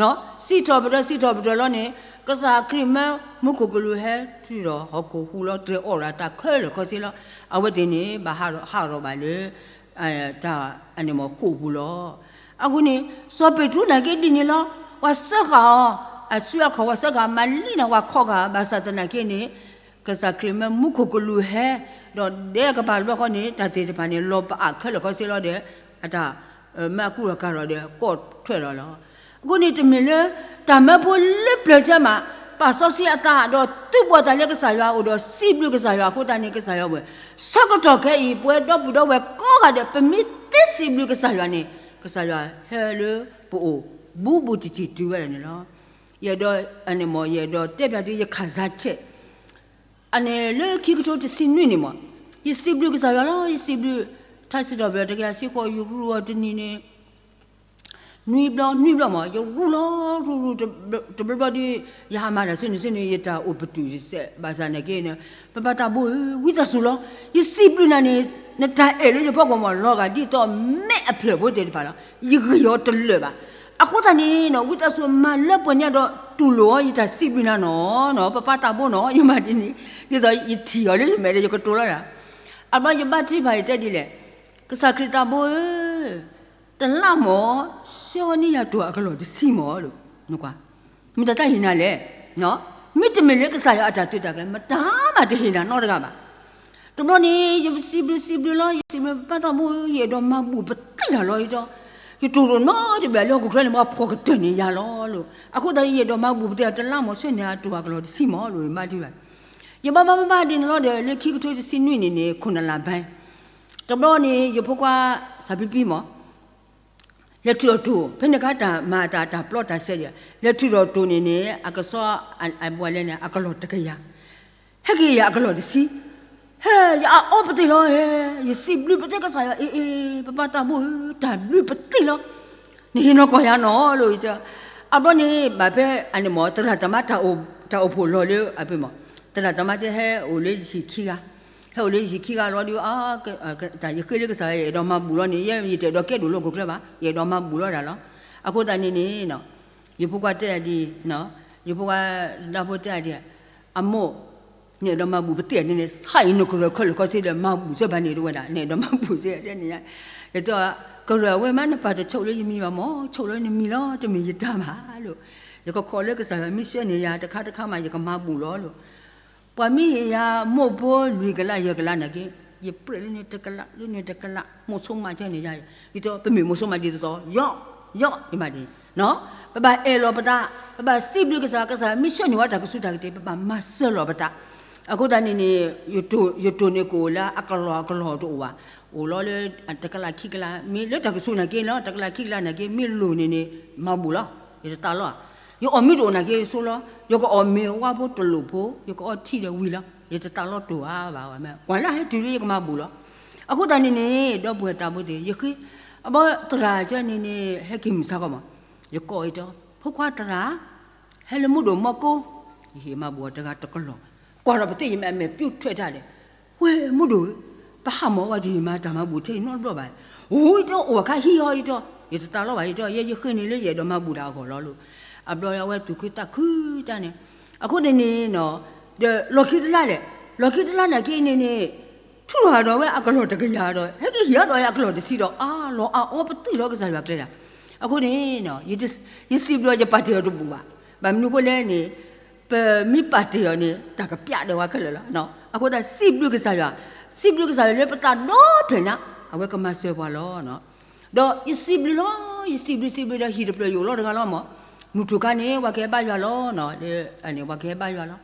စံးထီၣ်ပတြၢၤ စံးထီၣ်ပတြၢၤလီၤန့ၣ် ကစၢ်ခရံာ်မၢမူခိၣ်ကလူးဟဲထုးထီၣ်ဟီၣ်ခိၣ်ဟူးလီၤ တြဲၤအီၣ်ရၤတၢ်ခဲလၢာ်ခဲဆ့လီၤ. အဝဲသ့ၣ်န့ၣ် ဘၣ်ဟးထီၣ်ဘၣ်လၢ တၢ်အန့ၣ်မ့ၢ်ဃိာ်ပူၤလီၤ. အဃိန့ၣ် စီၤပ့းတရူးနာ်က့ဒ်န့ၣ်လီၤ. ပှၤစၢဃာ်အီၤ အစုအခီၣ် ပှၤစၢဃာ်မၤလံန့ၣ် ပှၤခီဂာ် ဘၣ်ဆၣ်သနာ်က့န့ၣ် ကစၢ်ခရံာ်မၢမူခိၣ်ကလူးဟဲ ဒီးဒဲကပၤတဘျီဃီန့ၣ် တၢ်သ့ၣ်တဖၣ်န့ၣ် လီၤပအးခဲလၢာ်ခဲဆ့လီၤဒီး အတၢ်မၢအကူၣ်ထီၣ်ကၤထီၣ်ဒီး ကိးထွဲလီၤလီၤ. အဃိန့ၣ်တမ့ၢ်လၢ တၢ်မၢဖိလၢပျၢၤဆၢမး ပာ်စီဆှံအသးဒီးသုးဘီၣ်တၢ်လၢကစၢ်ယွၤအအိၣ်ဒီး စံးဘျုးကစၢ်ယွၤအဃိသတးန့ၣ် ကစၢ်ယွၤဝဲ ဆၢကတီၢ်ခဲအံၤ ပဝဲဒီပုၢ်ဒီဝဲၢ်ကိးဂၤဒဲး ပမ့ၢ်သ့စံးဘျုးကစၢ်ယွၤန့ၣ် ကစၢ်ယွၤဟဲလၢပအိၣ် ဘူးဘူးတံၢ်တံၢ်တုၤဝဲဒၣ်န့ၣ်လီၤ. ယအဲၣ်ဒိး အန့ၣ်မ့ၢ် ယအဲၣ်ဒိးတဲဖျါသု ယခၣ်စါဆဲး အန့ၣ်လၢခံကထိတဆံနွံန့ၣ်မ့ၢ် ယစံးဘျုးကစၢ်ယွၤလီၤ. ယစံးဘျုး ထါစံးထီၣ်ပတြၢၤတကယၤစံဃိး ယရူးအီၤတနံၤန့ၣ် နွံဘျီ နွံဘျီမ့ၢ် ယရူးလီၤ ရူးရူး တဘျီဘျီဒီး ယဟးမၤတၢ်ဆူန့ၣ်ဆူန့ၣ် ယတၢ်အိၣ်ပတုာ်စဲး ဘၣ်ဆၣ်နာ်က့န့ၣ် ပပၢ်သးဘိဧၢ ဝံသးစူၤလီၤ. ယစံးဘျုးနၤန့ၣ် နတၢ်အဲၣ်လၢယဖီခိၣ်မ့ၢ် လီၤဂာ်ဒ်သိးမဲးအဖျၢၣ်ဖိသ့ၣ်တဖၣ်လီၤ. ယဂံၢ်အီၤတလၢာ်ဘၣ်. အဃိသတးန့ၣ် ဝံသးစူၤမၤလၢပှဲၤန့ၢ်ဒီး တူၢ်လိာ်အီၤ ယတၢ်စံးဘျုးနၤနီၤ ပပၢ်သးဘိနီၤ ယမၤဒ်န့ၣ် ဒ်သိးယထံၣ်အီၤလၢယမဲာ်ဒီး ယကတိၤလီၤဒၣ် အဘျီယဘါထုကဖၣ်ယတဲဒ်လဲၣ်, ကစၢ်ခရံာ်သးဘိဧၢ, တလါမ့ၢ် ဆှၢန့ၢ်ယၤတိၢ်အကလီၢ်တဆံမ့ၢ်လီၤ. နကွၢ်, မ့ၢ်တၢ်တၢ်ဟ့ၣ်နၤလဲၣ်. မ့တမ့ၢ်လၢကစၢ်ယွၤအတၢ်သုးတၢ်ကျဲၤ မတၤမးတဟ့ၣ်နၤနီတဂၤဘၣ်. တဘျီန့ၣ် ယစံးဘျုးစံးဘျုးလီၤ, ယစံးဘျုးပၢ်သးဘိဧၢ, ယအဲၣ်ဒိးမၤဘူၣ်ပသံၣ်တၢ်လီၤအံၤဒီး ယတိၢ်ရိၣ်နီတဘျီလၢဟီၣ်ခိၣ်ချၢန့ၣ် ပှၤဖှီၣ်ကတၢၢ်န့ၣ်ယၤလီၤလီၤ. အဃိသတး ယအဲၣ်ဒိးမၤဘူၣ်ပသံၣ်တၢ် တလါမ့ၢ်ဆှၢန့ၢ်ယၤတိၢ်အကလီၢ်တဆံမ့ၢ်လီၤ ယဘါထုကဖၣ် ယဘါဘါဘါဘါဒ်န့ၣ်လီၤဒီး လၢခံကထိတဆံနွံန့ၣ်န့ၣ် ခိၣ်နလါဘါ တဘျီန့ၣ် ယဖိခွါ စၢ်ဖံဖံမ့ၢ် လဲၤထုးထီၣ်တိၢ်, ဖဲန့ၣ်အခါတၢ်မၤတၢ် တၢ်ပျီတၢ်ဆဲးဒံး, လဲၤထုးထီၣ်တိၢ်န့ၣ်န့ၣ် အကစီၣ်အဘှါလဲၣ်န့ၣ် အကလီၢ်တကယၤ, ဟဲက့ၤယၤအကလီၢ်တဆံ, ဟဲ ယအအီပသ့ၣ်လီၤ, ဟဲ ယစံးဘျုးပသ့ၣ်ကစၢ်ယွၤ, အ့ အ့ ပပၢ်တၢ်ဘိဧၢ, တၢ်ဘျုးပသ့ၣ်လီၤ, နဟ့ၣ်နီၤကီၢ်ယၤနီၤလီၤ, အဘျီန့ၣ် ဘၣ်ဖဲအန့ၣ်မ့ၢ် သရၣ်သမါ တၢ်အိၣ်ဖှိၣ်လီၤလၢအဖဲမ့ၢ် သရၣ်သမါကဲ ဟဲအိၣ်လၢယဟံၣ်ခံဂၤ, ဟဲအိၣ်လၢယဟံၣ်ခံဂၤလီၤဒီး တၢ်ယဃ့လၢကစၢ်ယွၤ ယအဲၣ်ဒိးမၤဘူၣ်လီၤန့ၣ် ယဲယတအဲၣ်ဒိးကဲဒိၣ်လၢဟီၣ်ခိၣ်ချၢဘၣ်, ယအဲၣ်ဒိးမၤဘူၣ်လီၤတၢ်လီၤ. အဃိသတးန့ၣ်န့ၣ် ယဖိခွါတဲဒ်အံၤ, ယဖိခွါတဒါဖိတဲဒ်အံၤ, အမိၢ် နအဲၣ်ဒိးမၤဘူၣ်ပသ့ၣ်န့ၣ်န့ၣ် ဆါအံၤနကရၢၢ်ခဲလၢာ်ခဲဆ့ဒီး မၤဘူၣ်စၢၤဘၣ်န့ၣ်တဝဲဒၣ်, နအဲၣ်ဒိးမၤဘူၣ်သ့ၣ်န့ၣ်, ယတဲ ကရၢၢ်ဝဲမး နပာ်တဆိၣ်လၢယမံၤဘၣ်မ့ၢ် ဆိၣ်လၢနမံၤလီၤ, တမ့ၢ်ယတၢ်ဘၣ်လီၤ. ယကခိးလၢကစၢ်ယွၤမ့ၢ်ဆှၢန့ၢ်ယၤတခါတခါမး ယကမၤဘူၣ်လီၤလီၤ. ပှၤမ့ၢ်ဟ့ၣ်ယၤ မိၢ်ဖိလွံၢ်ကလးယဲၢ်ကလးနာ်က့, ယပြဲးလၢန့ၣ်တကလး လၢန့ၣ်တကလး, မိၢ်ဆိကမးဆၢန့ၢ်ယၤ, ယတဲပမ့ၢ်မိၢ်ဆိကမးဒ်သိးသိး, ယီၢ် ယီၢ် ယမၤဒ်န့ၣ်, ပဘၣ်အဲၣ်လီၤပသး, ပဘၣ်စံးဘျုးကစၢ်, ကစၢ်မ့ၢ်ဆှၢန့ၢ်ဝဲတၢ်ကဆူးတၢ်ကတ့ၢ် ပဘၣ်မၤစၢၤလီၤပသး. အဃိသတးန့ၣ်န့ၣ် ယတိၢ်န့ၣ်ကအိၣ်လၢအကလီၢ်အကလီၢ်တအိၣ်ဘၣ်, အိၣ်လီၤလၢတကလးခံကလး, မ့ၢ်လၢတၢ်ကဆူးနာ်က့လီၤ, တကလးခံကလးနာ်က့ မ့ၢ်လိၣ်န့ၣ်န့ၣ် မၤဘူၣ်လီၤ, ယတသးလီၤ. ယအီၣ်မ့ၢ်တအိၣ်နာ်က့ဆိလီၤ, ယကအီၣ်မ့ၤဝါဖိတလိၣ်ဖိ, ယကအီထံဒီးဝံၤလီၤ, ယတသးလီၤတိၢ်ဧါဘၣ်, ကွၢ်လၢဟဲတုၤလၢယကမၤဘူၣ်လီၤ. အဃိသတးန့ၣ်န့ၣ် ဒီပုၢ်ဝဲၢ်သးဘိသ့ၣ် ယဃ့, အဘီသရၣ်ကဲန့ၣ်န့ၣ် ဟဲက့ၤမုၢ်ဆါခီမး, ယကိးအီၤတဲ, ဖိခွါသရၣ် ဟဲလၢမုၢ်ဒိၣ်မီကိ, ယဟ့ၣ်မၤဘူၣ်အီၤတဂၤတကလီၢ်, ကွၢ်ထီၣ်ပသ့ၣ် ယမ့ၢ်အမဲာ်ပျူၢ်ထွဲတၢ်ဒီး, ဝဲမုၢ်ဒိၣ်ဧၢ, ပဟးမီၢ်ဝဲဒ်ယမၤတၢ်မၤဘူၣ်ထဲအံၤနီတဘျီဘၣ်, အိၣ်ယတဲအိၣ်အခါဟံးအီၤယတဲ, ယတသးလီၤဘၣ်ယတဲ, ယဲယဃ့န့ၣ်လၢယအဲၣ်ဒိးမၤဘူၣ်တၢ်အဂီၢ်လီၤလီၤ. အဘျီအဝဲသူၣ်ခုသးခုတၢ်န့ၣ်, အဃိန့ၣ်န့ၣ် ဒီးလီၢ်ခံတလါလဲၣ်, လီၢ်ခံတလါနာ်က့န့ၣ်န့ၣ် ထူၣ်လီၤဒီးဝဲအကလီၢ်တကယၤဒီး ဟဲက့ၤဟ့ၣ်အီၤဒီးအကလီၢ်တဆံဒီး အါလီၤအအီပသ့ၣ်လီၤ ကစၢ်ယွၤကျဲဒၣ်. အဃိန့ၣ် ယစံးဘျုးယပာ်တ့ၢ်အီၤတဘူၣ်ဘၣ်. ဘၣ်မနုၤအဃိလဲၣ်န့ၣ် ပမ့ၢ်ပာ်တ့ၢ်အီၤန့ၣ် တၢ်ကပျးဒီးဝဲခဲလၢာ်လီၤ. အဃိသတးစံးဘျုးကစၢ်ယွၤ, စံးဘျုးကစၢ်ယွၤလၢပသးဒီဖျၢၣ်ညါ အဝဲကမၤစၢၤပှၤလီၤ. ဒီးယစံးဘျုးလီၤ, ယစံးဘျုးစံးဘျုးဒီးဟံၣ်တဖျၢၣ်ယအိၣ်လီၤတဂၤလီၤမး, မုၢ်ထူၣ်ခါန့ၣ် ပှၤကဟဲဘါယွၤလီၤ, ပှၤကဟဲဘါယွၤလီၤ,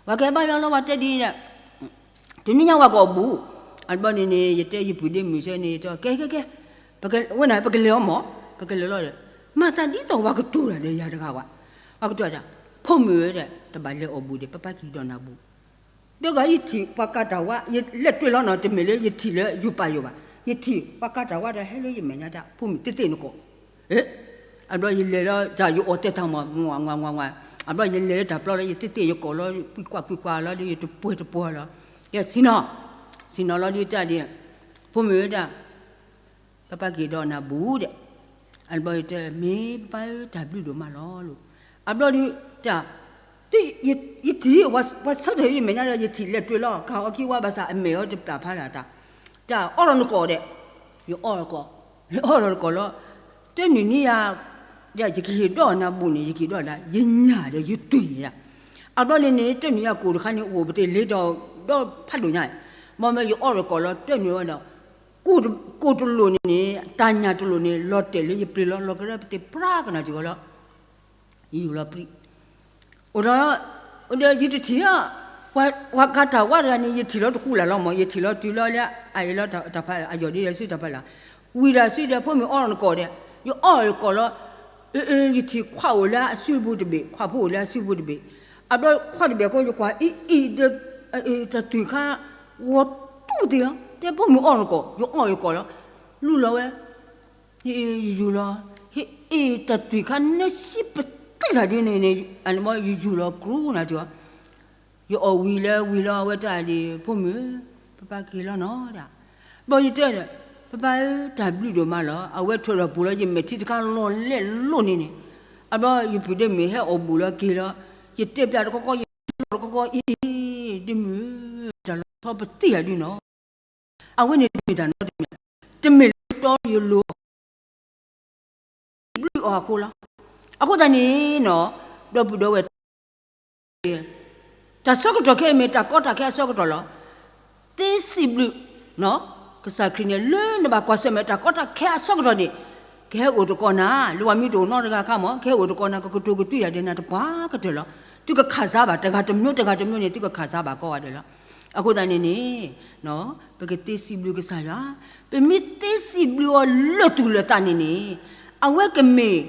ပှၤကဟဲဘါယွၤလီၤ ပှၤတဲဒ် တနံၤညါဝဲကအီၣ်ဘူၣ်, အဘျီန့ၣ်န့ၣ် ယတဲယပုၢ်ဒ့မုၣ်ဆၢန့ၣ် ယတဲ ကဲ ကဲ ကဲ, ဝဲန့ၣ် ပကလဲၤအီၤမး, ပကလဲၤလီၤဒီး မၤသးဒ်သိးပှၤကတိၤတၢ်ဒီးယၤတဂၤဝဲ, ပှၤကတိၤတၢ်, ဖိမုၣ်ဧၢဒီး တဘၣ်လဲၤအီၣ်ဘူၣ်ဒီး ပပၢ်ကဟ့ၣ်ဒီးနၤဘူၣ်, ဒီးဂၤယထံၣ်ပှၤကၤတၢ်ဝါ ယလဲၤတွဲလီၤနီၤ, တမ့ၢ်လၢယထံၣ်လၢယပာ်ယိၣ်ဘၣ်, ယထံၣ်ပှၤကၤတၢ်ဝါဒီးဟဲလၢယမဲာ်ညါတၢ် ဖိမုၣ်သ့ၣ်သ့ၣ်နကိး အ့, အဘျီယလဲၤလီၤတၢ် ယအီၣ်တဲတၢ်မး ငွး ငွး ငွး ငွး, အဘျီယလဲၤလၢတၢ်ပျီလီၤ ယသ့ၣ်သ့ၣ်ယကိးလီၤ ကွံာ်ကွၢ်ကွံာ်ကွၢ်လီၤဒီး ယတပှဲၤတပှဲၤလီၤ, ယဆ့ၣ်နီၤ, ဆ့ၣ်နီၤလီၤဒီးတၢ်ဒီး, ဖိမုၣ်တၢ် ပပၢ်ကဟ့ၣ်ဒီးနၤဘူၣ်ဒီး, အဘျီယတဲ မ့ၢ်ပပၢ်ဧၢ တၢ်ဘျုးဒိၣ်မးလီၤလီၤ, အဘျီဒီးတၢ် ယထံၣ် ပှၤဆၢထၢၣ်ယမဲာ်ညါဒီး ယထံၣ်လဲၤတွဲလီၤ ကၤအီခံဝါဘၣ်ဆၣ် အမဲာ်အီၤတပျၢ်ဖးဒၣ်တၢ်, တၢ်အီၣ်လီၤနကိးဒီး, ယအီၣ်လီၤကိး, ယအီၣ်လီၤနကိးလီၤ, တနံၤနံၤယၤ, ယကဟ့ၣ်ဒီးနၤဘူၣ်န့ၣ် ယကဟ့ၣ်ဒီးလၢ ယညၣ်ဒီးယသွံၣ်န့ၣ်, အဘျီန့ၣ်န့ၣ် တနံၤယၤကိၣ်တခါန့ၣ် အိၣ်ပသ့ၣ်လ့ဒီး ဒီးဖးဒိၣ်ညါ, မ့မ့ၢ်ယအီၣ်လီၤကိးလီၤ တနံၤဝဲဒီး ကိၣ်တလိၣ်န့ၣ်န့ၣ် တၢ်ညၣ်တလိၣ်န့ၣ် လီၤတဲာ်လၢယပျ့ၤလီၤ လီၤကရၢပသ့ၣ်ပြးကနၣ်စ့ၢ်ကီးလီၤ, ယယူၢ်လီၤပြံ, အိၣ်ဒီး, အိၣ်ဒီးယတထံၣ်ဧါ, ပှၤကၤတၢ်ဝါတဂၤန့ၣ် ယထံၣ်လီၤတကူလၢ်လီၤမး ယထံၣ်လီၤတုၤလီၤလၢအအံၤလီၤတၢ်ဖး အယီၢ်ဒ်ဒီးစုတၢ်ဖးလၢ်, ဝံၤဒီးစုဒီးဖိမုၣ်အီၣ်လီၤနကိးဒီး, ယအီၣ်လီၤကိးလီၤ, အ့ အ့ ယထံၣ်ခွါအိၣ်လၢအစုပူၤတဘ့ၣ် ခွါဖိအိၣ်လၢအစုပူၤတဘ့ၣ်, အဘျီခွါတဘ့ၣ်အဃိ ယကွၢ်အံၤအံၤဒီး, တၢ်သွံၣ်ခါ, ဂီၤတူၢ်သ့လီၤ တဲဖိမုၣ်အီၣ်လီၤကိး ယအီၣ်လီၤကိးလီၤ, လူလီၤဝဲ ယယူၢ်လီၤ, ဟ့ၣ်အ့ၣ်တၢ်သွံၣ်ခါနၢဆံပသ့ၣ်တၢ်ဒ်န့ၣ်န့ၣ်, ယယူၢ်လီၤကြူးနၤတဂီၤ, ယအီၣ်ဝံၤလၢဝံၤလီၤ အဝဲတၢ်ဒ် ဖိမုၣ်, ပပၢ်က့ၤလီၤနီၤဒၣ်, ဘျီယတဲဒီး, ပပၢ်ဧၢ တၢ်ဘျုးဒိၣ်မးလီၤ အဝဲထွဲဒီးပူၤလီၤ ယမဲာ်ထံတခါလီၤလဲၣ်လိၣ်န့ၣ်န့ၣ်, အဘျီယပုၢ်ဒ့မုၣ်ဟဲအီၣ်ဘူၣ်လီၤက့ၤလီၤ, ယတဲပျးတကီကီ ယတဲတကီကီအံၤ, ဒ့မုၣ်, တၢ်လီၤဆီပသ့ၣ်ယၤဒ်နီၤ အဝဲန့ၣ်တမ့ၢ်တၢ်နီတမံၤ, တမ့ၢ်လၢတီယလိၤ, ဘျုးအီၤအဃိလီၤ. အဃိသတးန့ၣ်နီၤ, ဒီပုၢ်ဒီဝဲၢ်, တၢ်ဆၢကတီၢ်ခဲအံၤမ့ၢ်တၢ်ကီတၢ်ခဲအဆၢကတီၢ်လီၤ. သ့စံးဘျုး ကစၢ်ခရံာ်န့ၣ် လၢနဘၣ်ကွၢ်ဆၢၣ်မဲာ်တၢ်ကီတၢ်ခဲအဆၢကတီၢ်န့ၣ်, ကဟဲအိၣ်တကိးနၤ, လၢပှၤမ့ၢ်တအိၣ်နီတဂၤအခါမး ကဟဲအိၣ်တကိးနၤ ကကတိၤကသွံယၤဒီးနၤတပှၤကတၢၢ်လီၤ. သုကခးစါဘၣ် တဂၤတမျိုးတဂၤတမျိုးန့ၣ် သုကခးစါဘၣ်ကိးဂၤဒဲးလီၤ. အဃိသတးန့ၣ်န့ၣ်, ပကသ့စံးဘျုးကစၢ်ယွၤ, ပမ့ၢ်သ့စံးဘျုးအီၤလၢာ်သူၣ်လၢာ်သးန့ၣ်န့ၣ်, အဝဲကမ့ၢ်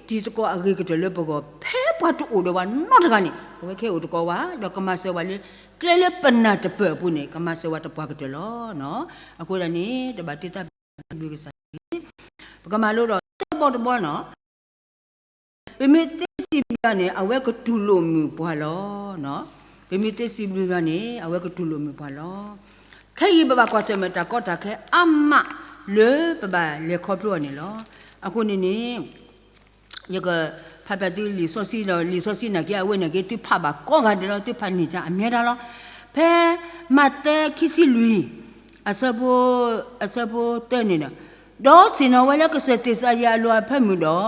တံၤသကိးအဂ့ၤကတၢၢ်လၢပဂီၢ် ဖဲပှၤတအိၣ်ဒီးဝဲနီတဂၤန့ၣ် အဝဲကဟဲအိၣ်သကိးဝဲ ဒီးကမၤစၢၤဝဲလၢ ကျဲလၢပနၢ်တပၢၢ်အပူၤန့ၣ် ကမၤစၢၤဝဲတပှၤကတၢၢ်လီၤ. အဃိဒၣ်န့ၣ် တဘၣ်တ့တၢ်ဘျုးကစၢ် ပကမၤလိဒီးတဘီတဘီနီၤ ပမ့ၢ်သ့စံးဘျုးန့ၣ် အဝဲကတူၢ်လိာ်မုာ်ပှၤလီၤ. ပမ့ၢ်သ့စံးဘျုးန့ၣ် အဝဲကတူၢ်လိာ်မုာ်ပှၤလီၤ. ခဲအံၤပဘၣ်ကွၢ်ဆၢၣ်မဲာ်တၢ်ကီတၢ်ခဲအါမးလၢပဘၣ်လဲၤခီဖျိအီၤန့ၣ်လီၤ. အဃိန့ၣ်န့ၣ် ယကဖးဖျါသုလံာ်စီဆှံဒီး လံာ်စီဆှံနာ်က့ အဝဲနာ်က့ သုဖးဘၣ်ကိးဂၤဒဲးလီၤ, သုဖးန့ၢ်ကၢအမဲာ်တၢ်လီၤ. ဖဲမးသဲခံဆံလွံၢ် အဆၢဖိ အဆၢဖိတၢန့ၣ်ဒီး, ဒီးဆ့ၣ်နီၤဝဲလၢကစၢၢ်သ့းစၤယံးအလိၤအဖၢမုၢ်ဒီး,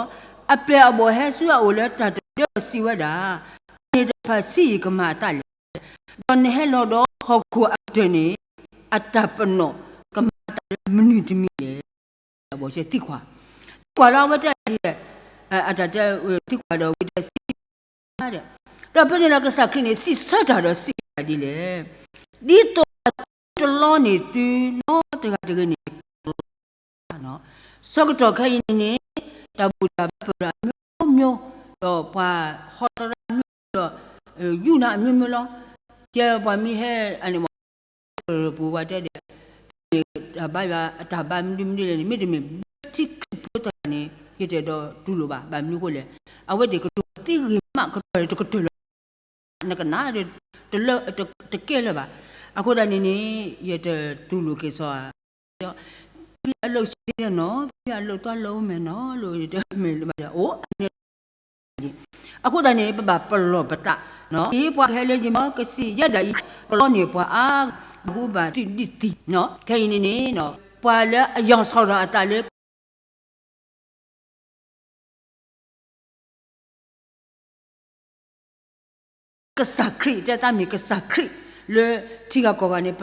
အပျဲၢ်အဘီၣ်ဟဲဆူအအိၣ်လၢတၢ်တဒၢဒီးစံးဝဲဒၣ်, နတဖၣ်ဆံးယံာ်ကမၤအသးလဲၣ်. ဒီးနဟဲလီၤဒီးဟီၣ်ခိၣ်အကတၢၢ်န့ၣ် အတၢ်ပနီၣ်ကမၤအသးလၢမနုၤတမံၤလဲၣ်. အဘီၣ်ဆဲသံကွၢ်, သံကွၢ်လၢအဝဲတဲဒ်လဲၣ်, အတၢ်တဲသံကွၢ်ဒီးဝံၤဒီးစံး ဒီးဖဲန့ၣ်ဒီးကစၢ်ခရံာ်န့ၣ် စံးဆၢတၢ်ဒီးစံးဒ်လဲၣ်, ဒ်သိးအတလီန့ၢ်သုနီတဂၤတဂ့ၤန့ၣ် ဆၢကတီၢ်ခဲအံၤန့ၣ်န့ၣ် တၢ်ဘူၣ်တၢ်ဘါပၢၢ်ဒီးအမျိုးမျိုး, ဒီးပှၤဟီသရၣ်မုၣ်ဒီး ယူၢ်နၤအမျိုးမျိုးလီၤ. ကဲပှၤမ့ၢ်ဟဲအန့ၣ်မ့ၢ် ပူၤဝဲတဲဒီး တၢ်ဘါယွၤအတၢ်ဘါမနုၤမနုၤလဲၣ်န့ၣ် မ့တမ့ၢ် ဘၢထံခရံာ်ဖိတဂၤန့ၣ် ယတအဲၣ်ဒိးတူၢ်လိာ်ဘၣ်. ဘၣ်မနုၤအဃိလဲၣ်, အဝဲသ့ၣ်ကတူၢ်သ့ဂ့ၤမး ကတီၢ်တကတၢၢ်လၢ နကနၣ် တလၢတကဲလၢၤဘၣ်. အဃိသတးန့ၣ်န့ၣ် ယတတူၢ်လိာ်က့ၤစီၤ ဖဲအလိၣ်စ့နီၤ, ဖဲအလိၣ်တၢ်လၢအိၣ်မဲာ်နီၤ, လိၣ်တမ့ၢ်လၢဘၣ်ဒီး အိၣ်အန့ၣ် အဃိသတးန့ၣ် ပဘၣ်ပလီၢ်ပသး, ပှၤဟဲလၢယမီၢ်ကစံးယဲဒၣ်အံၤ ပလီန့ၢ်ပှၤအါဂၤ ဟူဘၣ်သုဒုးသံ, ခဲအံၤန့ၣ်န့ၣ် ပှၤလၢအယီၤဆီၣ်ထီၣ်အသးလၢ ကစၢ်ခရံာ် တဲတၢ်မ့ၢ်ကစၢ်ခရံာ် လၢထံဂၤကီၢ်ဂၤန့ၣ် ပ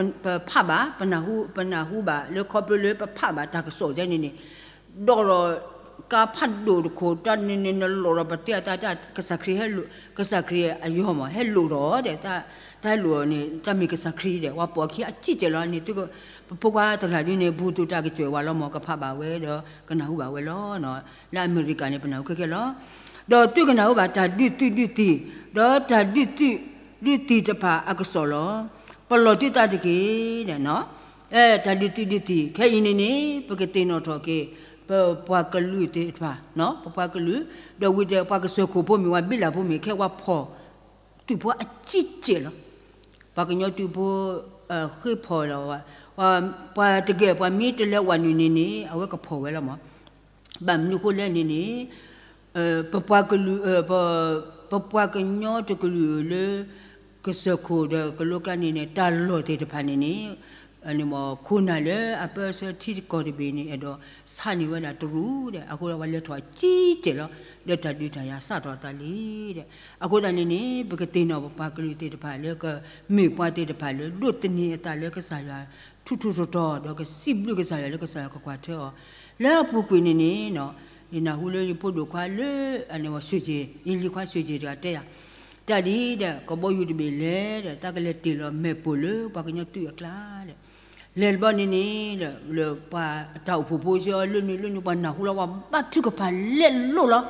ဖးဘၣ်, ပနၢ်ဟူဘၣ် လၢခီဖျိလၢပဖးဘၣ်တၢ်ကစီၣ်ဒ်န့ၣ်န့ၣ်, ဒီးကါဖးဒိၣ်တခိၣ် တၢ်န့ၣ်န့ၣ် နလီၢ်ဒီးပတဲအသး ကစၢ်ခရံာ်ဟဲလိာ်, ကစၢ်ခရံာ်အယီၤမး ဟဲလိာ်ဒီး တၢ်ဟဲလိာ်န့ၣ် တၢ်မ့ၢ်ကစၢ်ခရံာ်ဒီး ပှၤပိာ်အခံအစံၣ်တဲာ်လီၤန့ၣ် ပဖိခွါတဂၤဒ်န့ၣ် ဘူၣ်သူၣ်တၢ်ကစၢၢ်ဝဲလီၤမး ကဖးဘၣ်ဝဲဒီး ကနၢ်ဟူဘၣ်ဝဲလီၤ. လၢအမဲရကၤန့ၣ် ပနၢ်ဟူခဲခဲလီၤ. ဒီးသုကနၢ်ဟူဘၣ်တၢ်ဒုးသုးဒုးသံၣ်, ဒီးတၢ်ဒုးသုးဒုးသံၣ်တဖၣ်အကစီၣ်လီၤ. ပလီၢ်သုသးတက့ၢ်. တၢ်ဒုးသုးဒုးသံၣ် ခဲအံၤန့ၣ်န့ၣ် ပကသ့ၣ်နီၣ်ထီၣ်က့ၤ ပပှၤကလုာ်သ့ၣ်တဖၣ်, ပပှၤကလုာ်, ဒီးဝံၤဒီးပှၤကစၢၢ်ခိၣ်ဖိမ့ၢ်ဝဲဘံလၣ်ဖိမ့ၢ် ခဲဝဲဖီၣ်သုးဖိအစံၣ်တဲာ်လီၤ. ပှၤကညီသုးဖိ ဃ့ဖီၣ်လီၤ, ပှၤတဂ့ၤ ပှၤမ့ၢ်တလဲၤဝဲနုာ်န့ၣ်န့ၣ် အဝဲကဖီၣ်ဝဲလီၤမး. ဘၣ်မနုၤဃိလဲၣ်န့ၣ်န့ၣ် ပပှၤကလုာ်, ပပှၤကညီတကလုာ်လၢ ကစၢၢ်ခိၣ်ဒီးကလိကျါန့ၣ်န့ၣ် တၢ်လီၢ်သ့ၣ်တဖၣ်န့ၣ်န့ၣ် န့ၣ်မ့ၢ်ခိၣ်နၢ်လၢအပၢဆှၢထံကီၢ်တဘ့ၣ်န့ၣ် အဲၣ်ဒိးဆါန့ၢ်ဝဲဒၣ်တရူးဒီး အဃိဒီးပှၤလဲၤထီၣ်အစံၣ်တဲာ်လီၤ. ဒီးတၢ်ဒုးတၢ်ယၤစးထီၣ်အသးလံဒီး အဃိသတးန့ၣ်န့ၣ် ပကသ့ၣ်နီၣ်ပပှၤကလုာ်သ့ၣ်တဖၣ်လၢကမ့ၢ်ပှၤသ့ၣ်တဖၣ်လၢ ဒိးသန့ၤအသးလၢကစၢ်ယွၤ ထူထူတီတီ ဒီးကစံးဘျုးကစၢ်ယွၤလၢကစၢ်ယွၤကကွၢ်ထွဲအီၤ လၢအပူၤကွံာ်န့ၣ်န့ၣ် ယနၢ်ဟူလၢယဖိဒိၣ်ခွါလၢ အန့ၣ် ဆံၣ်က့ၤ ယလံၤခွါဆံၣ်က့ၤတဂၤတဲယၤ, တၢ်ဒ်ဒီး ကဘီယူၤတဘ့ၣ်လဲၤဒီး တၢ်ကလဲၤတ့ၢ်လီၤမဲာ်ပိာ်လၢပှၤကညီသုးအကျါဒီး လဲၤတဘျီန့ၣ်န့ၣ် လၢပှၤတၢ်အိၣ်ဖှိၣ်ဖိဆှၢအီၤလၢနုာ်လၢနုာ် ပှၤနၢ်ဟူလီၤ ပှၤဘါထုကဖၣ်လဲၤလိာ်လီၤ.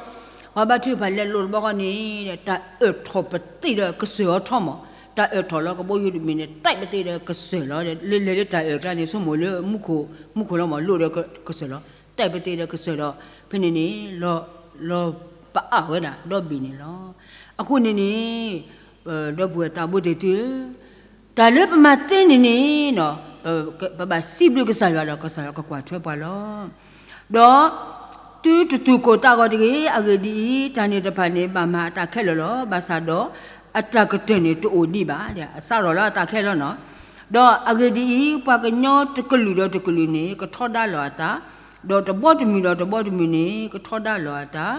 ပှၤဘါထုကဖၣ်လဲၤလိာ်တဘျီဃီန့ၣ် တၢ်အၢၣ်ထီၣ်ပသ့ၣ်ဒီးကစၢၢ်အီၤထီၣ်မး, တၢ်အၢၣ်ထီၣ်လီၤ ကဘီယူၤတဘ့ၣ်န့ၣ် တဲာ်ပသ့ၣ်ဒီးကစၢၢ်လီၤ. လၢလဲၤလၢတၢ်အၢၣ်ကျါန့ၣ် ဆိကမိၣ်လၢမူခိၣ်, မူခိၣ်လီၤမး လိၣ်ဒီးကစၢၢ်လီၤ. တဲာ်ပသ့ၣ်ဒီးကစၢၢ်ဒီး ဖဲန့ၣ်န့ၣ် လီၤပအါဝဲဒၣ်ဒီဘ့ၣ်န့ၣ်လီၤ. အဃိန့ၣ်န့ၣ် ဒီပုၢ်ဝဲၢ်သးဘိသ့ၣ်သုဧၢ, တၢ်လၢပမၤသ့န့ၣ်န့ၣ် ပဘၣ်စံးဘျုးကစၢ်ယွၤဒီး ကစၢ်ယွၤကကွၢ်ထွဲပှၤလီၤ. ဒီးသုတသူၣ်ကိၢ်သးဂီၤတဂ့ၤ. အဂ့ၢ်ဒ်အံၤ, တၢ်န့ၣ်တဖၣ်န့ၣ် ဘၣ်မၤအသးခဲလၢာ်လီၤ. ဘၣ်ဆၣ်ဒီး အတၢ်ကတၢၢ်န့ၣ်တအိၣ်ဒံးဘၣ်. အစးထီၣ်လၢအသးခဲလၢာ်နီၤ. ဒီးအဂ့ၢ်ဒ်အံၤ, ပှၤကညီတကလုာ်ဒီးတကလုာ်န့ၣ် ကထီဒါလိာ်အသး, ဒီးတဘီတမုၢ်ဒီးတဘီတမုၢ်န့ၣ် ကထီဒါလိာ်အသး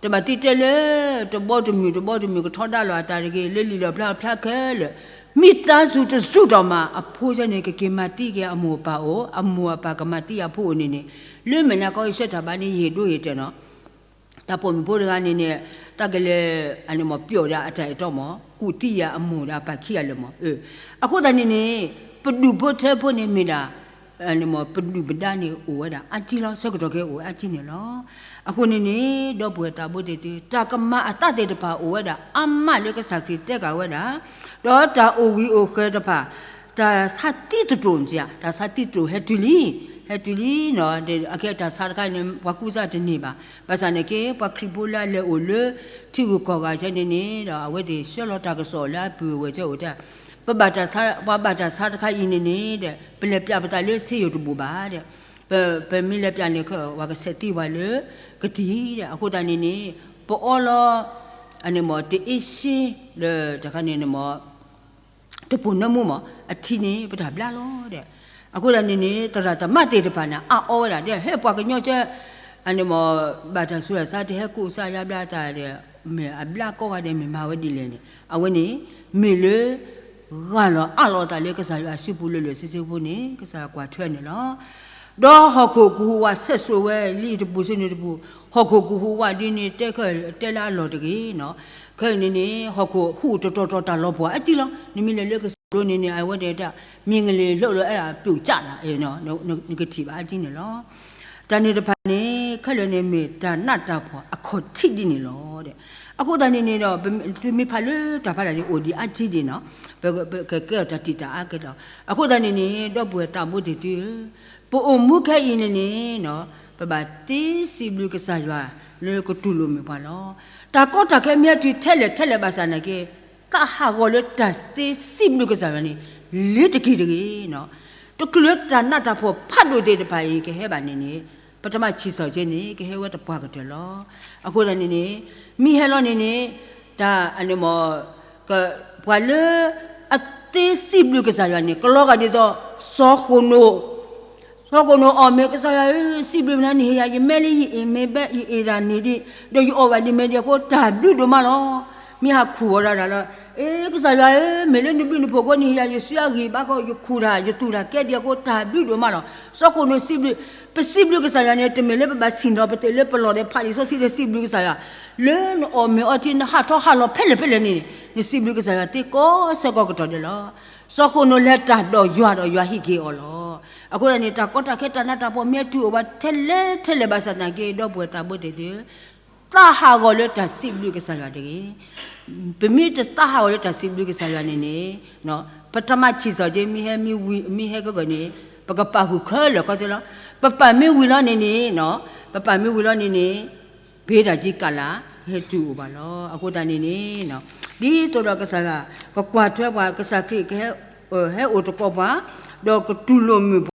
တဘၣ်သ့တဲလၢ တဘီတမုၢ်တဘီတမုၢ်ကထီဒါလိာ်အသးတဂ့ၤ, လၢလံာ်လီၢ်ဖျါဖျါခဲလၢာ်, မိသားစုတစုတောင်မှ အဖိဆၢန့ၣ် ကက့ၤမၤသံက့ၤအမိၢ်အပၢ်အိၣ်, အမိၢ်အပၢ်ကမၤသံအဖိအိၣ်န့ၣ်န့ၣ်, လၢမဲာ်ညါကီယဆၢတၢ်ဘါန့ၣ် ယဟ့ၣ်ဒိဟ့ၣ်တဲာ်နီၤ. တၢ်ပိာ်မုၣ်ဖိတဂၤန့ၣ်န့ၣ် တၢ်ကလဲၤ အန့ၣ်မ့ၢ်ပျီၣ်ဒီးအတၢ်အဲၣ်တီမး, ကူၣ်သံယၤအမိၢ်ဒီးအပၢ်ခံဂၤလၢာ်မး. အဃိသတးန့ၣ်န့ၣ် ပဒူၣ်ဖိထၢဖိန့ၣ်မ့ၢ်ဒၣ် ပဒုၣ်ပဒါန့ၣ်အိၣ်ဝဲဒၣ်အါတံၢ်လီၤ. ဆၢကတီၢ်ခဲအံၤအိၣ်ဝဲအါတံၢ်န့ၣ်လီၤ. အဃိန့ၣ်န့ၣ် ဒီပုၢ်ဝဲၢ်သးဘိသ့ၣ်သု, တၢ်ကမၤအသးသ့ၣ်တဖၣ်အိၣ်ဝဲဒၣ်အါမးလၢ ကစၢ်ခရံာ်တဲက့ၤဝဲဒၣ်, ဒီးတၢ်အိၣ်ဝံၤအိၣ်ဃဲၤတဖၣ်, တၢ်ဆါသံသတြိာ်, တၢ်ဆါသံသတြိာ်ဟဲတုၤလံ, ဟဲတုၤလံ, အခဲအံၤတၢ်ဆါတခါအံၤန့ၣ် ပှၤကူစါတန့ၢ်ဘၣ်. ဘၣ်ဆၣ်န့ၣ်က့ ပှၤခရံာ်ဖိလၢအလဲၤအိၣ်လၢ ထံဂုၤကီၢ်ဂၤဆၢန့ၣ်န့ၣ်ဒီး အဝဲသ့ၣ်ဆှၢလီၤတၢ်ကစီၣ်လၢအပုၢ်အဝဲၢ်ဆၢအိၣ်တဲ ပဘၣ်တၢ်ဆါ, ပှၤဘၣ်တၢ်ဆါတခါအံၤန့ၣ်န့ၣ်ဒီး ပလဲၤပၠးပသးလၢ ဆေးရုံတဘူးဘၣ်ဒီး, ပမ့ၢ်လဲၤပၠးန့ၣ် ပှၤကဆဲးသံပှၤလၢကသံၣ်ဒီး, အဃိသတးန့ၣ်န့ၣ် ပအီလီၤ အန့ၣ်မ့ၢ် တအ့ရှ့ ဒီးတခါန့ၣ်န့ၣ်မ့ၢ် တပိၢ်နၢမူမ့ၢ် အထံန့ၣ် ပတၢ်ဘျါလီၤဒီး, အဃိသတးန့ၣ်န့ၣ် သရၣ်သမါသ့ၣ်တဖၣ်န့ၣ် အါအီဝဲဒၣ်ဒီး ဟဲပှၤကညီကၢ အန့ၣ်မ့ၢ် ဘၣ်တၢ်ဆူးတၢ်ဆါ တဟဲကူစါယါဘျါတၢ်ဒီး မ့ၢ်အဘျါကိးဂၤဒဲး မ့ၢ်မၤဝဲဒ်လဲၣ်န့ၣ် အဝဲန့ၣ် မ့ၢ်လၢ ဂၢ်လီၤအါလီၤအသးလၢ ကစၢ်ယွၤအစုပူၤလၢာ်လၢာ်ဆ့ဆ့ဖိန့ၣ် ကစၢ်ယွၤကွၢ်ထွဲန့ၣ်လီၤ. ဒီးဟီၣ်ခိၣ်ကဟူးဝးဆဲးစိးဝဲ လံာ်တပူၤဆူန့ၣ်တပူၤ, ဟီၣ်ခိၣ်ကဟူးဝးဒ်န့ၣ် တဲခဲ တဲလၢအလီၢ်တဂ့ၤနီၤ. ခဲအံၤန့ၣ်န့ၣ် ဟီၣ်ခိၣ်ဟူးတတီၤတီၤ တၢ်လီၤပှီၢ်အါတံၢ်လီၤ. နမ့ၢ်လဲၤလၢကစၢၢ်လိန့ၣ်န့ၣ် အဝဲဒၣ်တၢ် မ့ၢ်ဂ့ၤလၢလၢအပျိာ်ကၠးလီၤ, နကထံၣ်ဘၣ်အါတံၢ်န့ၣ်လီၤ. တၢ်န့ၣ်တဖၣ်န့ၣ် ခဲလၢာ်န့ၣ် မ့ၢ်တၢ်နးတၢ်ဖှီၣ်အခီၣ်ထံးဒ်န့ၣ်လီၤ. အဃိသတးန့ၣ်န့ၣ်ဒီး ပမ့ၢ်ဖးလၢတၢ်ဖးဒၣ်န့ၣ် အိၣ်ဒံးအါတံၢ်ဒ်နီၤ, ပကကဲထီၣ်တၢ်တံာ်တာ်အါကဲထီၣ်. အဃိသတးန့ၣ်န့ၣ် ဒီပုၢ်ဝဲၢ်သးဘိသ့ၣ်သုဧၢ, ပအိၣ်မူခဲအံၤန့ၣ်န့ၣ် ပဘၣ်သ့စံးဘျုးကစၢ်ယွၤ လၢကတူၢ်လိာ်မုာ်ပှၤလီၤ. တၢ်ကီတၢ်ခဲမ့ၢ်ဟဲတုၤထဲလဲၣ်ထဲလဲၣ်ဘၣ်ဆၣ်နာ်က့ သးဟးဂီၤလၢတၢ်သ့စံးဘျုးကစၢ်ယွၤန့ၣ် လ့ၤတက့ၢ်တဂ့ၤနီၤ. တချုးလၢတၢ်နးတၢ်ဖှီၣ်ဖးဒိၣ်သ့ၣ်တဖၣ်အံၤကဟဲဘၣ်န့ၣ်န့ၣ် ပတမၤဆံးစီၤက့န့ၣ် ကဟဲဝဲတပှၢ်ကတၢၢ်လီၤ. အဃိသတးန့ၣ်န့ၣ် မ့ၢ်ဟဲလီၤန့ၣ်န့ၣ် တၢ်အန့ၣ်မ့ၢ် ပှၤလၢအသ့စံးဘျုးကစၢ်ယွၤန့ၣ် ကလီၤဂာ်ဒ်သိး စီၤဃိၣ်နိၣ် စီၤဃိၣ်နိၣ်အီၣ်မ့ၢ် ကစၢ်ယွၤဧၢ, စံးဘျုးမနၤ နဟ့ၣ်ယၤယမဲလၢယအ့ၣ်မ့ၢ်ဘဲ ယအ့ၣ်တၢ်န့ၣ်ဒံး ဒီးယအီၣ်ဘၣ်ဒံးမဲဒံးအဃိ တၢ်ဘျုးဒိၣ်မးလီၤ. မ့ၢ်ဟးခူၣ်အီၤဒၣ်လီၤ, အ့ ကစၢ်ယွၤဧၢ, မ့ၢ်လၢနဘျုးနဖှိၣ်အဃိ နဟ့ၣ်ယၤယစုအဂံၢ်ဘါဃိ ယခူၣ်တၢ် ယသူၣ်တၢ်ကဲဒံးအဃိ တၢ်ဘျုးဒိၣ်မးလီၤ. စီၤဃိၣ်နိၣ်စံးဘျုး, ပစံးဘျုးကစၢ်ယွၤန့ၣ် တမ့ၢ်လၢပဘၣ်ဆ့ၣ်နီၤ ပသ့ၣ်လၢပလီၢ်ဒီးဖးလံာ်စီဆှံဒီးစံးဘျုးကစၢ်ယွၤ, လၢနအီၣ်မ့ၤအီထံ နဟးထီၣ်ဟးလီၤဖဲလဲၣ်ဖဲလဲၣ်န့ၣ် နစံးဘျုးကစၢ်ယွၤသ့ကိးဆၢကိးကတီၢ်ဒဲးလီၤ. စီၤဃိၣ်နိၣ်လဲၤတၢ်ဒီးယွၤဒီးယွၤဟ့ၣ်က့ၤအီၤလီၤ. အဃိသတးန့ၣ် တၢ်ကီတၢ်ခဲတၢ်နးတၢ်ဖှီၣ်မ့ၢ်ဟဲတုၤအိၣ်ဝဲထဲလဲၣ်ထဲလဲၣ်ဘၣ်ဆၣ်သနာ်က့ ဒီပုၢ်ဝဲၢ်သးဘိသ့ၣ်သု သးဟးဂီၤလၢတၢ်စံးဘျုးကစၢ်ယွၤတဂ့ၤ. ပမ့ၢ်တသးဟးဂီၤလၢတၢ်စံးဘျုးကစၢ်ယွၤန့ၣ်န့ၣ် ပတမၤဆံးစီၤက့ မ့ၢ်ဟဲမ့ၢ်ဝံၤ မ့ၢ်ဟဲကဂၢၢ်န့ၣ် ပကပာ်ဃုာ်ခဲလၢာ်ခဲဆ့လီၤ. ပပာ်မ့ၢ်ဝံၤလီၤန့ၣ်န့ၣ် ပပာ်မ့ၢ်ဝံၤလီၤန့ၣ်န့ၣ် ပဟ့တၢ်ကံကလး ဟဲတုၤအိၣ်ဘၣ်လီၤ. အဃိသတးန့ၣ်န့ၣ် ဒ်သိးဒီးကစၢ်ယွၤ ကကွၢ်ထွဲပှၤ ကစၢ်ခရံာ်ကဟဲ ဟဲအိၣ်သကိးပှၤ ဒီးကတူၢ်လိာ်မုာ်ပှၤ